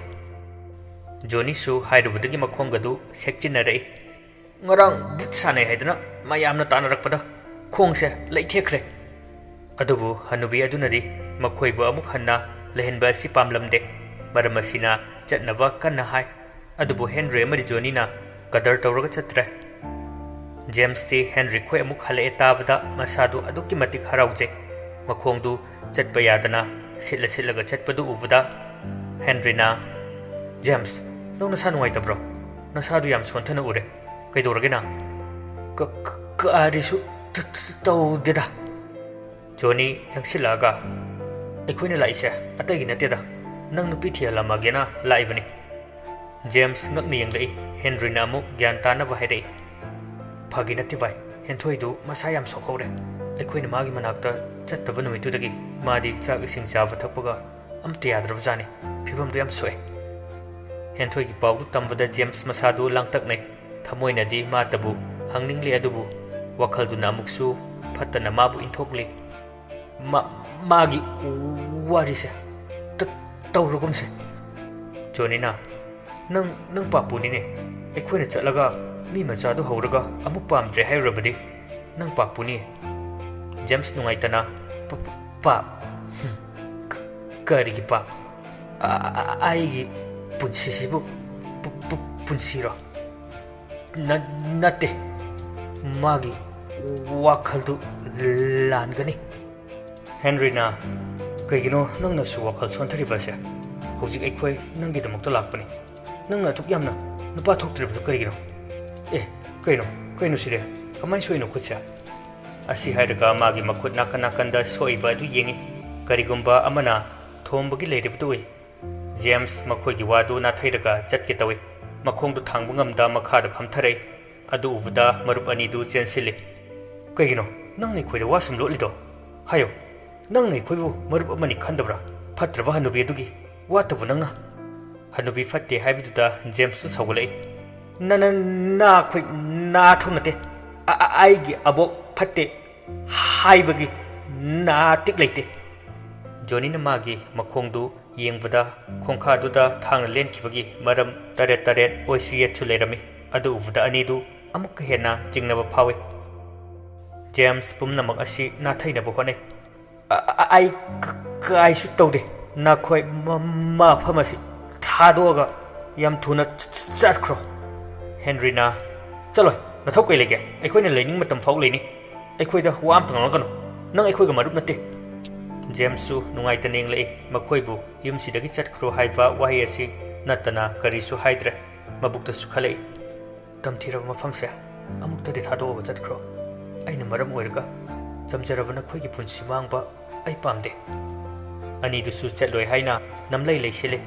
ꯖꯣꯅꯤꯁꯨ ꯍꯥꯏꯔꯨꯕꯗꯒꯤ ꯃꯈꯣꯡꯒꯗꯨ ꯁꯦꯛꯆꯤꯟꯅꯔꯛꯏ꯫ "ꯉꯔꯥꯡ ꯕꯨꯠ ꯁꯥꯟꯅꯩ ꯍꯥꯏꯗꯨꯅ ꯃꯌꯥꯝꯅ ꯇꯥꯟꯅꯔꯛꯄꯗ ꯈꯣꯡꯁꯦ ꯂꯩꯊꯦꯛꯈ꯭ꯔꯦ꯫" ꯑꯗꯨꯕꯨ ꯍꯅꯨꯕꯤ ꯑꯗꯨꯅꯗꯤ ꯃꯈꯣꯏꯕꯨ ꯑꯃꯨꯛ ꯍꯟꯅ ꯂꯩꯍꯟꯕ ꯑꯁꯤ ꯄꯥꯝꯂꯝꯗꯦ꯫ ꯃꯔꯝ ꯑꯁꯤꯅ ꯆꯠꯅꯕ ꯀꯟꯅ ꯍꯥꯏ꯫ ꯑꯗꯨꯕꯨ ꯍꯦꯟꯔꯤ ꯑꯃꯗꯤ ꯖꯣꯅꯤꯅ ꯀꯗꯔ ꯇꯧꯔꯒ ꯆꯠꯇ꯭ꯔꯦ꯫ ꯖꯦꯝꯁꯇꯤ ꯍꯦꯟꯔꯤ ꯈꯣꯏ ꯑꯃꯨꯛ ꯍꯜꯂꯛꯑꯦ ꯇꯥꯕꯗ ꯃꯁꯥꯗꯨ ꯑꯗꯨꯛꯀꯤ ꯃꯇꯤꯛ ꯍꯔꯥꯎꯖꯩ꯫ ꯃꯈꯣꯡꯗꯨ ꯆꯠꯄ ꯌꯥꯗꯅ ꯁꯤꯠꯂ ꯁꯤꯠꯂꯒ ꯆꯠꯄꯗꯨ ꯎꯕꯗ ꯍꯦꯟꯔꯤꯅ, "ꯖꯦꯝꯁ, ꯅꯪ ꯅꯁꯥ ꯅꯨꯡꯉꯥꯏꯇꯕ꯭ꯔꯣ? ꯅꯁꯥꯗꯨ ꯌꯥꯝ ꯁꯣꯟꯊꯅ ꯎꯔꯦ꯫ ꯀꯩꯗꯧꯔꯒꯦ ꯅꯪ?" "ꯀ-, ꯀ-, ꯀꯔꯤꯁꯨ ꯇ-, ꯇ-, ꯇꯧꯗꯦꯗ꯫" ꯖꯣꯅꯤ ꯆꯪꯁꯤꯜꯂꯛꯑꯒ, "ꯑꯩꯈꯣꯏꯅ ꯂꯥꯛꯏꯁꯦ ꯑꯇꯩꯒꯤ ꯅꯠꯇꯦꯗ, ꯅꯪ ꯅꯨꯄꯤ ꯊꯤꯍꯜꯂꯝꯃꯒꯦꯅ ꯂꯥꯛꯏꯕꯅꯤ꯫" ꯖꯦꯝꯁ ꯉꯛꯅ ꯌꯦꯡꯂꯛꯏ꯫ ꯍꯦꯟꯔꯤꯅ ꯑꯃꯨꯛ ꯒ꯭ꯌꯥꯟ ꯇꯥꯅꯕ ꯍꯥꯏꯔꯛꯏ꯫ "ꯐꯥꯒꯤ ꯅꯠꯇꯦ ꯚꯥꯏ, ꯍꯦꯟꯊꯣꯏꯗꯨ ꯃꯁꯥ ꯌꯥꯝ ꯁꯣꯛꯍꯧꯔꯦ꯫ ꯑꯩꯈꯣꯏꯅ ꯃꯥꯒꯤ ꯃꯅꯥꯛꯇ ꯆꯠꯇꯕ ꯅꯨꯃꯤꯠꯇꯨꯗꯒꯤ ꯃꯥꯗꯤ ꯆꯥꯛ ꯏꯁꯤꯡ ꯆꯥꯕ ꯊꯛꯄꯒ ꯑꯝꯇ ꯌꯥꯗ꯭ꯔꯕꯖꯥꯠꯅꯤ꯫ ꯐꯤꯕꯝꯗꯨ ꯌꯥꯝ ꯁꯣꯛꯑꯦ꯫" ꯍꯦꯟꯊꯣꯏꯒꯤ ꯄꯥꯎꯗꯨ ꯇꯝꯕꯗ ꯖꯦꯝꯁ ꯃꯁꯥꯗꯨ ꯂꯥꯡꯇꯛꯅꯩ꯫ ꯊꯃꯣꯏꯅꯗꯤ ꯃꯥꯇꯕꯨ ꯍꯪꯅꯤꯡꯂꯤ ꯑꯗꯨꯕꯨ ꯋꯥꯈꯜꯗꯨꯅ ꯑꯃꯨꯛꯁꯨ ꯐꯠꯇꯅ ꯃꯥꯕꯨ ꯏꯟꯊꯣꯛꯂꯤ꯫ "ꯃꯥ-, ꯃꯥꯒꯤ ꯋꯥꯔꯤꯁꯦ ꯇ-, ꯇꯧꯔꯒꯨꯝꯁꯦ꯫" ꯖꯣꯅꯤꯅ, "ꯅꯪ, ꯅꯪ ꯄꯥꯞꯄꯨꯅꯤꯅꯦ꯫ ꯑꯩꯈꯣꯏꯅ ꯆꯠꯂꯒ ꯃꯤ ꯃꯆꯥꯗꯨ ꯍꯧꯔꯒ ꯑꯃꯨꯛ ꯄꯥꯝꯗ꯭ꯔꯦ ꯍꯥꯏꯔꯨꯔꯕꯗꯤ ꯅꯪ ꯄꯥꯞꯄꯨꯅꯤ꯫" ꯖꯦꯝꯁ ꯅꯨꯡꯉꯥꯏꯇꯅ, "ꯄ-, ꯄ-, ꯄꯥꯞ? ꯍꯨꯝ, ꯀ-, ꯀꯔꯤꯒꯤ ꯄꯥꯞ? ꯑ-, ꯑ-, ꯑꯩꯒꯤ ꯄꯨꯟꯁꯤꯁꯤꯕꯨ ꯄꯨ-, ꯄꯨ-, ꯄꯨꯟꯁꯤꯔꯣ? ꯅ-, ꯅꯠꯇꯦ꯫ ꯃꯥꯒꯤ ꯋꯥꯈꯜꯗꯨ ꯂꯥꯟꯒꯅꯤ꯫" ꯍꯦꯟꯔꯤꯅ, "ꯀꯩꯒꯤꯅꯣ ꯅꯪꯅꯁꯨ ꯋꯥꯈꯜ ꯁꯣꯟꯊꯔꯤꯕꯁꯦ? ꯍꯧꯖꯤꯛ ꯑꯩꯈꯣꯏ ꯅꯪꯒꯤꯗꯃꯛꯇ ꯂꯥꯛꯄꯅꯤ꯫ ꯅꯪꯅ ꯑꯗꯨꯛ ꯌꯥꯝꯅ ꯅꯨꯄꯥ ꯊꯣꯛꯇ꯭ꯔꯤꯕꯗꯨ ꯀꯔꯤꯒꯤꯅꯣ? ꯑꯦ, ꯀꯩꯅꯣ, ꯀꯩꯅꯣ ꯁꯤꯗꯤ? ꯀꯃꯥꯏꯅ ꯁꯣꯛꯏꯅꯣ ꯈꯨꯠꯁꯦ?" ꯑꯁꯤ ꯍꯥꯏꯔꯒ ꯃꯥꯒꯤ ꯃꯈꯨꯠ ꯅꯥꯀꯟ ꯅꯥꯀꯟꯗ ꯁꯣꯛꯏꯕ ꯑꯗꯨ ꯌꯦꯡꯉꯤ꯫ ꯀꯔꯤꯒꯨꯝꯕ ꯑꯃꯅ ꯊꯣꯝꯕꯒꯤ ꯂꯩꯔꯤꯕꯗꯨ ꯎꯏ꯫ ꯖꯦꯝꯁ ꯃꯈꯣꯏꯒꯤ ꯋꯥꯗꯨ ꯅꯥꯊꯩꯔꯒ ꯆꯠꯀꯦ ꯇꯧꯏ꯫ ꯃꯈꯣꯡꯗꯨ ꯊꯥꯡꯕ ꯉꯝꯗ ꯃꯈꯥꯗ ꯐꯝꯊꯔꯛꯏ꯫ ꯑꯗꯨ ꯎꯕꯗ ꯃꯔꯨꯞ ꯑꯅꯤꯗꯨ ꯆꯦꯟꯁꯤꯜꯂꯤ꯫ "ꯀꯩꯒꯤꯅꯣ ꯅꯪꯅ ꯑꯩꯈꯣꯏꯗ ꯋꯥ ꯁꯨꯝ ꯂꯣꯠꯂꯤꯗꯣ? ꯍꯥꯏꯌꯣ, ꯅꯪꯅ ꯑꯩꯈꯣꯏꯕꯨ ꯃꯔꯨꯞ ꯑꯃꯅꯤ ꯈꯟꯗꯕ꯭ꯔꯥ? ꯐꯠꯇ꯭ꯔꯕ ꯍꯅꯨꯕꯤ ꯑꯗꯨꯒꯤ ꯋꯥꯇꯕꯨ ꯅꯪꯅ?" ꯍꯅꯨꯕꯤ ꯐꯠꯇꯦ ꯍꯥꯏꯕꯗꯨꯗ ꯖꯦꯝꯁꯇꯨ ꯁꯥꯎꯒꯠꯂꯛꯏ꯫ "ꯅ-, ꯅ-, ꯅ-, ꯑꯩꯈꯣꯏ ꯅꯥꯊꯧ ꯅꯠꯇꯦ꯫ ꯑ-, ꯑ-, ꯑꯩꯒꯤ ꯑꯕꯣꯛ ꯐꯠꯇꯦ ꯍꯥꯏꯕꯒꯤ ꯅꯥꯇꯤꯛ ꯂꯩꯇꯦ꯫" ꯖꯣꯅꯤꯅ ꯃꯥꯒꯤ ꯃꯈꯣꯡꯗꯨ ꯌꯦꯡꯕꯗ ꯈꯣꯡꯈꯥꯗꯨꯗ ꯊꯥꯡꯅ ꯂꯦꯟꯈꯤꯕꯒꯤ ꯃꯔꯝ ꯇꯔꯦꯠ ꯇꯔꯦꯠ ꯑꯣꯏꯁꯨ ꯌꯦꯠꯁꯨ ꯂꯩꯔꯝꯃꯤ꯫ ꯑꯗꯨ ꯎꯕꯗ ꯑꯅꯤꯗꯨ ꯑꯃꯨꯛꯀ ꯍꯦꯟꯅ ꯆꯤꯡꯅꯕ ꯐꯥꯎꯏ꯫ ꯖꯦꯝꯁ ꯄꯨꯝꯅꯃꯛ ꯑꯁꯤ ꯅꯥꯊꯩꯅꯕ ꯍꯣꯠꯅꯩ꯫ "ꯑ-, ꯑ-, ꯑꯩ ꯀ-, ꯀꯥꯏꯁꯨ ꯇꯧꯗꯦ꯫ ꯅꯈꯣꯏ ꯃ-, ꯃꯐꯝ ꯑꯁꯤ ꯊꯥꯗꯣꯛꯑꯒ ꯌꯥꯝ ꯊꯨꯅ ꯆ-, ꯆ-, ꯆꯠꯈ꯭ꯔꯣ꯫" ꯍꯦꯟꯔꯤꯅ, "ꯆꯠꯂꯣꯏ, ꯅꯊꯧ ꯀꯩ ꯂꯩꯒꯦ? ꯑꯩꯈꯣꯏꯅ ꯂꯩꯅꯤꯡ ꯃꯇꯝ ꯐꯥꯎ ꯂꯩꯅꯤ꯫ ꯑꯩꯈꯣꯏꯗ ꯋꯥ ꯑꯝꯇ ꯉꯥꯡꯂꯛꯀꯅꯨ꯫ ꯅꯪ ꯑꯩꯈꯣꯏꯒ ꯃꯔꯨꯞ ꯅꯠꯇꯦ꯫" ꯖꯦꯝꯁꯁꯨ ꯅꯨꯡꯉꯥꯏꯇꯅ ꯌꯦꯡꯂꯛꯏ꯫ ꯃꯈꯣꯏꯕꯨ "ꯌꯨꯝꯁꯤꯗꯒꯤ ꯆꯠꯈ꯭ꯔꯣ" ꯍꯥꯏꯕ ꯋꯥꯍꯩ ꯑꯁꯤ ꯅꯠꯇꯅ ꯀꯔꯤꯁꯨ ꯍꯥꯏꯗ꯭ꯔꯦ꯫ ꯃꯕꯨꯛꯇꯁꯨ ꯈꯜꯂꯛꯏ꯫ "ꯇꯝꯊꯤꯔꯕ ꯃꯐꯝꯁꯦ ꯑꯃꯨꯛꯇꯗꯤ ꯊꯥꯗꯣꯛꯑꯒ ꯆꯠꯈ꯭ꯔꯣ꯫ ꯑꯩꯅ ꯃꯔꯝ ꯑꯣꯏꯔꯒ ꯆꯝꯖꯔꯕ ꯅꯈꯣꯏꯒꯤ ꯄꯨꯟꯁꯤ ꯃꯥꯡꯕ ꯑꯩ ꯄꯥꯝꯗꯦ꯫ ꯑꯅꯤꯗꯨꯁꯨ ꯆꯠꯂꯣꯏ ꯍꯥꯏꯅ ꯅꯝꯂꯩ ꯂꯩꯁꯤꯜꯂꯤ꯫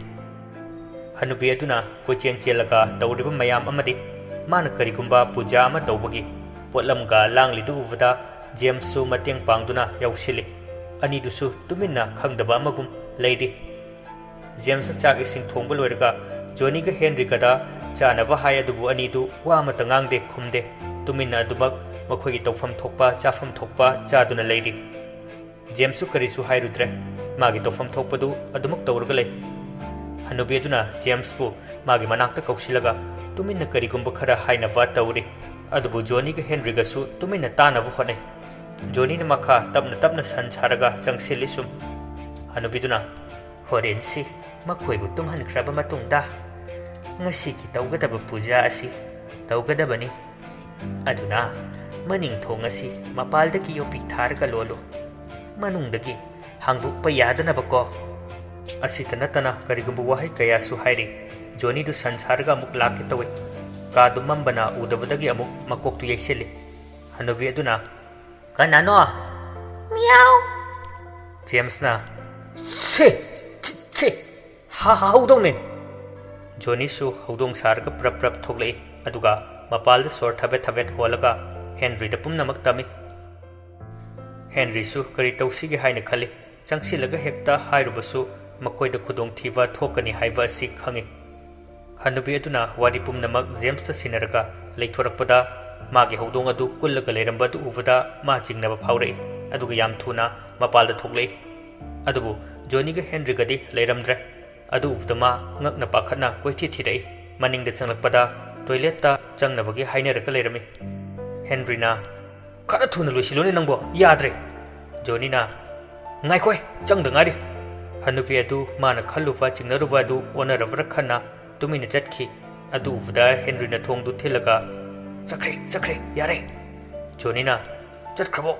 ꯍꯅꯨꯕꯤ ꯑꯗꯨꯅ ꯀꯣꯏꯆꯦꯟ ꯆꯦꯜꯂꯒ ꯇꯧꯔꯤꯕ ꯃꯌꯥꯝ ꯑꯃꯗꯤ ꯃꯥꯅ ꯀꯔꯤꯒꯨꯝꯕ ꯄꯨꯖꯥ ꯑꯃ ꯇꯧꯕꯒꯤ ꯄꯣꯠꯂꯝꯒ ꯂꯥꯡꯂꯤꯗꯨ ꯎꯕꯗ ꯖꯦꯝꯁꯁꯨ ꯃꯇꯦꯡ ꯄꯥꯡꯗꯨꯅ ꯌꯥꯎꯁꯤꯜꯂꯤ꯫ ꯑꯅꯤꯗꯨꯁꯨ ꯇꯨꯃꯤꯟꯅ ꯈꯪꯗꯕ ꯑꯃꯒꯨꯝ ꯂꯩꯔꯤ꯫ ꯖꯦꯝꯁꯅ ꯆꯥꯛ ꯏꯁꯤꯡ ꯊꯣꯡꯕ ꯂꯣꯏꯔꯒ ꯖꯣꯅꯤꯒ ꯍꯦꯟꯔꯤꯒꯗ ꯆꯥꯅꯕ ꯍꯥꯏ, ꯑꯗꯨꯕꯨ ꯑꯅꯤꯗꯨ ꯋꯥ ꯑꯃꯠꯇ ꯉꯥꯡꯗꯦ, ꯈꯨꯝꯗꯦ꯫ ꯇꯨꯃꯤꯟꯅ ꯑꯗꯨꯃꯛ ꯃꯈꯣꯏꯒꯤ ꯇꯧꯐꯝ ꯊꯣꯛꯄ, ꯆꯥꯐꯝ ꯊꯣꯛꯄ ꯆꯥꯗꯨꯅ ꯂꯩꯔꯤ꯫ ꯖꯦꯝꯁꯁꯨ ꯀꯔꯤꯁꯨ ꯍꯥꯏꯔꯨꯗ꯭ꯔꯦ꯫ ꯃꯥꯒꯤ ꯇꯧꯐꯝ ꯊꯣꯛꯄꯗꯨ ꯑꯗꯨꯃꯛ ꯇꯧꯔꯒ ꯂꯩ꯫ ꯍꯅꯨꯕꯤ ꯑꯗꯨꯅ ꯖꯦꯝꯁꯄꯨ ꯃꯥꯒꯤ ꯃꯅꯥꯛꯇ ꯀꯧꯁꯤꯜꯂꯒ ꯇꯨꯃꯤꯟꯅ ꯀꯔꯤꯒꯨꯝꯕ ꯈꯔ ꯍꯥꯏꯅꯕ ꯇꯧꯔꯤ꯫ ꯑꯗꯨꯕꯨ ꯖꯣꯅꯤꯒ ꯍꯦꯟꯔꯤꯒꯁꯨ ꯇꯨꯃꯤꯟꯅ ꯇꯥꯅꯕ ꯍꯣꯠꯅꯩ꯫ ꯖꯣꯅꯤꯅ ꯃꯈꯥ ꯇꯞꯅ ꯇꯞꯅ ꯁꯟ ꯁꯥꯔꯒ ꯆꯪꯁꯤꯜꯂꯤ ꯁꯨꯝ꯫ ꯍꯅꯨꯕꯤꯗꯨꯅ, "ꯍꯣꯔꯦꯟꯁꯤ ꯃꯈꯣꯏꯕꯨ ꯇꯨꯝꯍꯟꯈ꯭ꯔꯕ ꯃꯇꯨꯡꯗ ꯉꯁꯤꯒꯤ ꯇꯧꯒꯗꯕ ꯄꯨꯖꯥ ꯑꯁꯤ ꯇꯧꯒꯗꯕꯅꯤ꯫ ꯑꯗꯨꯅ ꯃꯅꯤꯡ ꯊꯣꯡ ꯑꯁꯤ ꯃꯄꯥꯜꯗꯒꯤ ꯌꯣꯠꯄꯤ ꯊꯥꯔꯒ ꯂꯣꯜꯂꯨ꯫ ꯃꯅꯨꯡꯗꯒꯤ ꯍꯥꯡꯗꯣꯛꯄ ꯌꯥꯗꯅꯕꯀꯣ꯫" ꯑꯁꯤꯇ ꯅꯠꯇꯅ ꯀꯔꯤꯒꯨꯝꯕ ꯋꯥꯍꯩ ꯀꯌꯥꯁꯨ ꯍꯥꯏꯔꯤ꯫ ꯖꯣꯅꯤꯗꯨ ꯁꯟ ꯁꯥꯔꯒ ꯑꯃꯨꯛ ꯂꯥꯛꯀꯦ ꯇꯧꯏ꯫ ꯀꯥꯗꯨ ꯃꯝꯕꯅ ꯎꯗꯕꯗꯒꯤ ꯑꯃꯨꯛ ꯃꯀꯣꯛꯇꯨ ꯌꯩꯁꯤꯜꯂꯤ꯫ ꯍꯅꯨꯕꯤ ꯑꯗꯨꯅ, "ꯀꯅꯥꯅꯣ?" "ꯃꯤꯌꯥꯎ!" ꯖꯦꯝꯁꯅ, "ꯁꯦ! ꯁꯦ! ꯁꯦ! ꯍ-, ꯍ-, ꯍꯧꯗꯣꯡꯅꯦ!" ꯖꯣꯅꯤꯁꯨ ꯍꯧꯗꯣꯡ ꯁꯥꯔꯒ ꯄ꯭ꯔꯞ ꯄ꯭ꯔꯞ ꯊꯣꯛꯂꯛꯏ, ꯑꯗꯨꯒ ꯃꯄꯥꯜꯗ ꯁꯣꯔ ꯊꯕꯦꯠ ꯊꯕꯦꯠ ꯍꯣꯜꯂꯒ ꯍꯦꯟꯔꯤꯗ ꯄꯨꯝꯅꯃꯛ ꯇꯝꯃꯤ꯫ ꯍꯦꯟꯔꯤꯁꯨ ꯀꯔꯤ ꯇꯧꯁꯤꯒꯦ ꯍꯥꯏꯅ ꯈꯜꯂꯤ꯫ ꯆꯪꯁꯤꯜꯂꯒ ꯍꯦꯛꯇ ꯍꯥꯏꯔꯨꯕꯁꯨ ꯃꯈꯣꯏꯗ ꯈꯨꯗꯣꯡꯊꯤꯕ ꯊꯣꯛꯀꯅꯤ ꯍꯥꯏꯕ ꯑꯁꯤ ꯈꯪꯏ꯫ ꯍꯅꯨꯕꯤ ꯑꯗꯨꯅ ꯋꯥꯔꯤ ꯄꯨꯝꯅꯃꯛ ꯖꯦꯝꯁꯇ ꯁꯤꯟꯅꯔꯒ ꯂꯩꯊꯣꯔꯛꯄꯗ, ꯃꯥꯒꯤ ꯍꯧꯗꯣꯡ ꯑꯗꯨ ꯀꯨꯜꯂꯒ ꯂꯩꯔꯝꯕ ꯑꯗꯨ ꯎꯕꯗ ꯃꯥ ꯆꯤꯡꯅꯕ ꯐꯥꯎꯔꯛꯏ, ꯑꯗꯨꯒ ꯌꯥꯝ ꯊꯨꯅ ꯃꯄꯥꯜꯗ ꯊꯣꯛꯂꯛꯏ꯫ ꯑꯗꯨꯕꯨ ꯖꯣꯅꯤꯒ ꯍꯦꯟꯔꯤꯒꯗꯤ ꯂꯩꯔꯝꯗ꯭ꯔꯦ꯫ ꯑꯗꯨ ꯎꯕꯗ ꯃꯥ ꯉꯛꯅ ꯄꯥꯈꯠꯅ ꯀꯣꯏꯊꯤ ꯊꯤꯔꯛꯏ꯫ ꯃꯅꯤꯡꯗ ꯆꯪꯂꯛꯄꯗ ꯇꯣꯏꯂꯦꯠꯇ ꯆꯪꯅꯕꯒꯤ ꯍꯥꯏꯅꯔꯒ ꯂꯩꯔꯝꯃꯤ꯫ ꯍꯦꯟꯔꯤꯅ, "ꯈꯔ ꯊꯨꯅ ꯂꯣꯏꯁꯤꯜꯂꯨꯅꯦ ꯅꯪꯕꯣ, ꯌꯥꯗ꯭ꯔꯦ!" ꯖꯣꯅꯤꯅ, "ꯉꯥꯏꯈꯣꯍꯦ, ꯆꯪꯗ ꯉꯥꯏꯔꯤ!" ꯍꯅꯨꯕꯤ ꯑꯗꯨ ꯃꯥꯅ ꯈꯜꯂꯨꯕ ꯆꯤꯡꯅꯔꯨꯕ ꯑꯗꯨ ꯑꯣꯟꯅꯔꯕ꯭ꯔꯥ ꯈꯟꯅ ꯇꯨꯃꯤꯟꯅ ꯆꯠꯈꯤ꯫ ꯑꯗꯨ ꯎꯕꯗ ꯍꯦꯟꯔꯤꯅ ꯊꯣꯡꯗꯨ ꯊꯤꯜꯂꯒ, "ꯆꯠꯈ꯭ꯔꯦ, ꯆꯠꯈ꯭ꯔꯦ, ꯌꯥꯔꯦ!" ꯖꯣꯅꯤꯅ, "ꯆꯠꯈ꯭ꯔꯕꯣ?"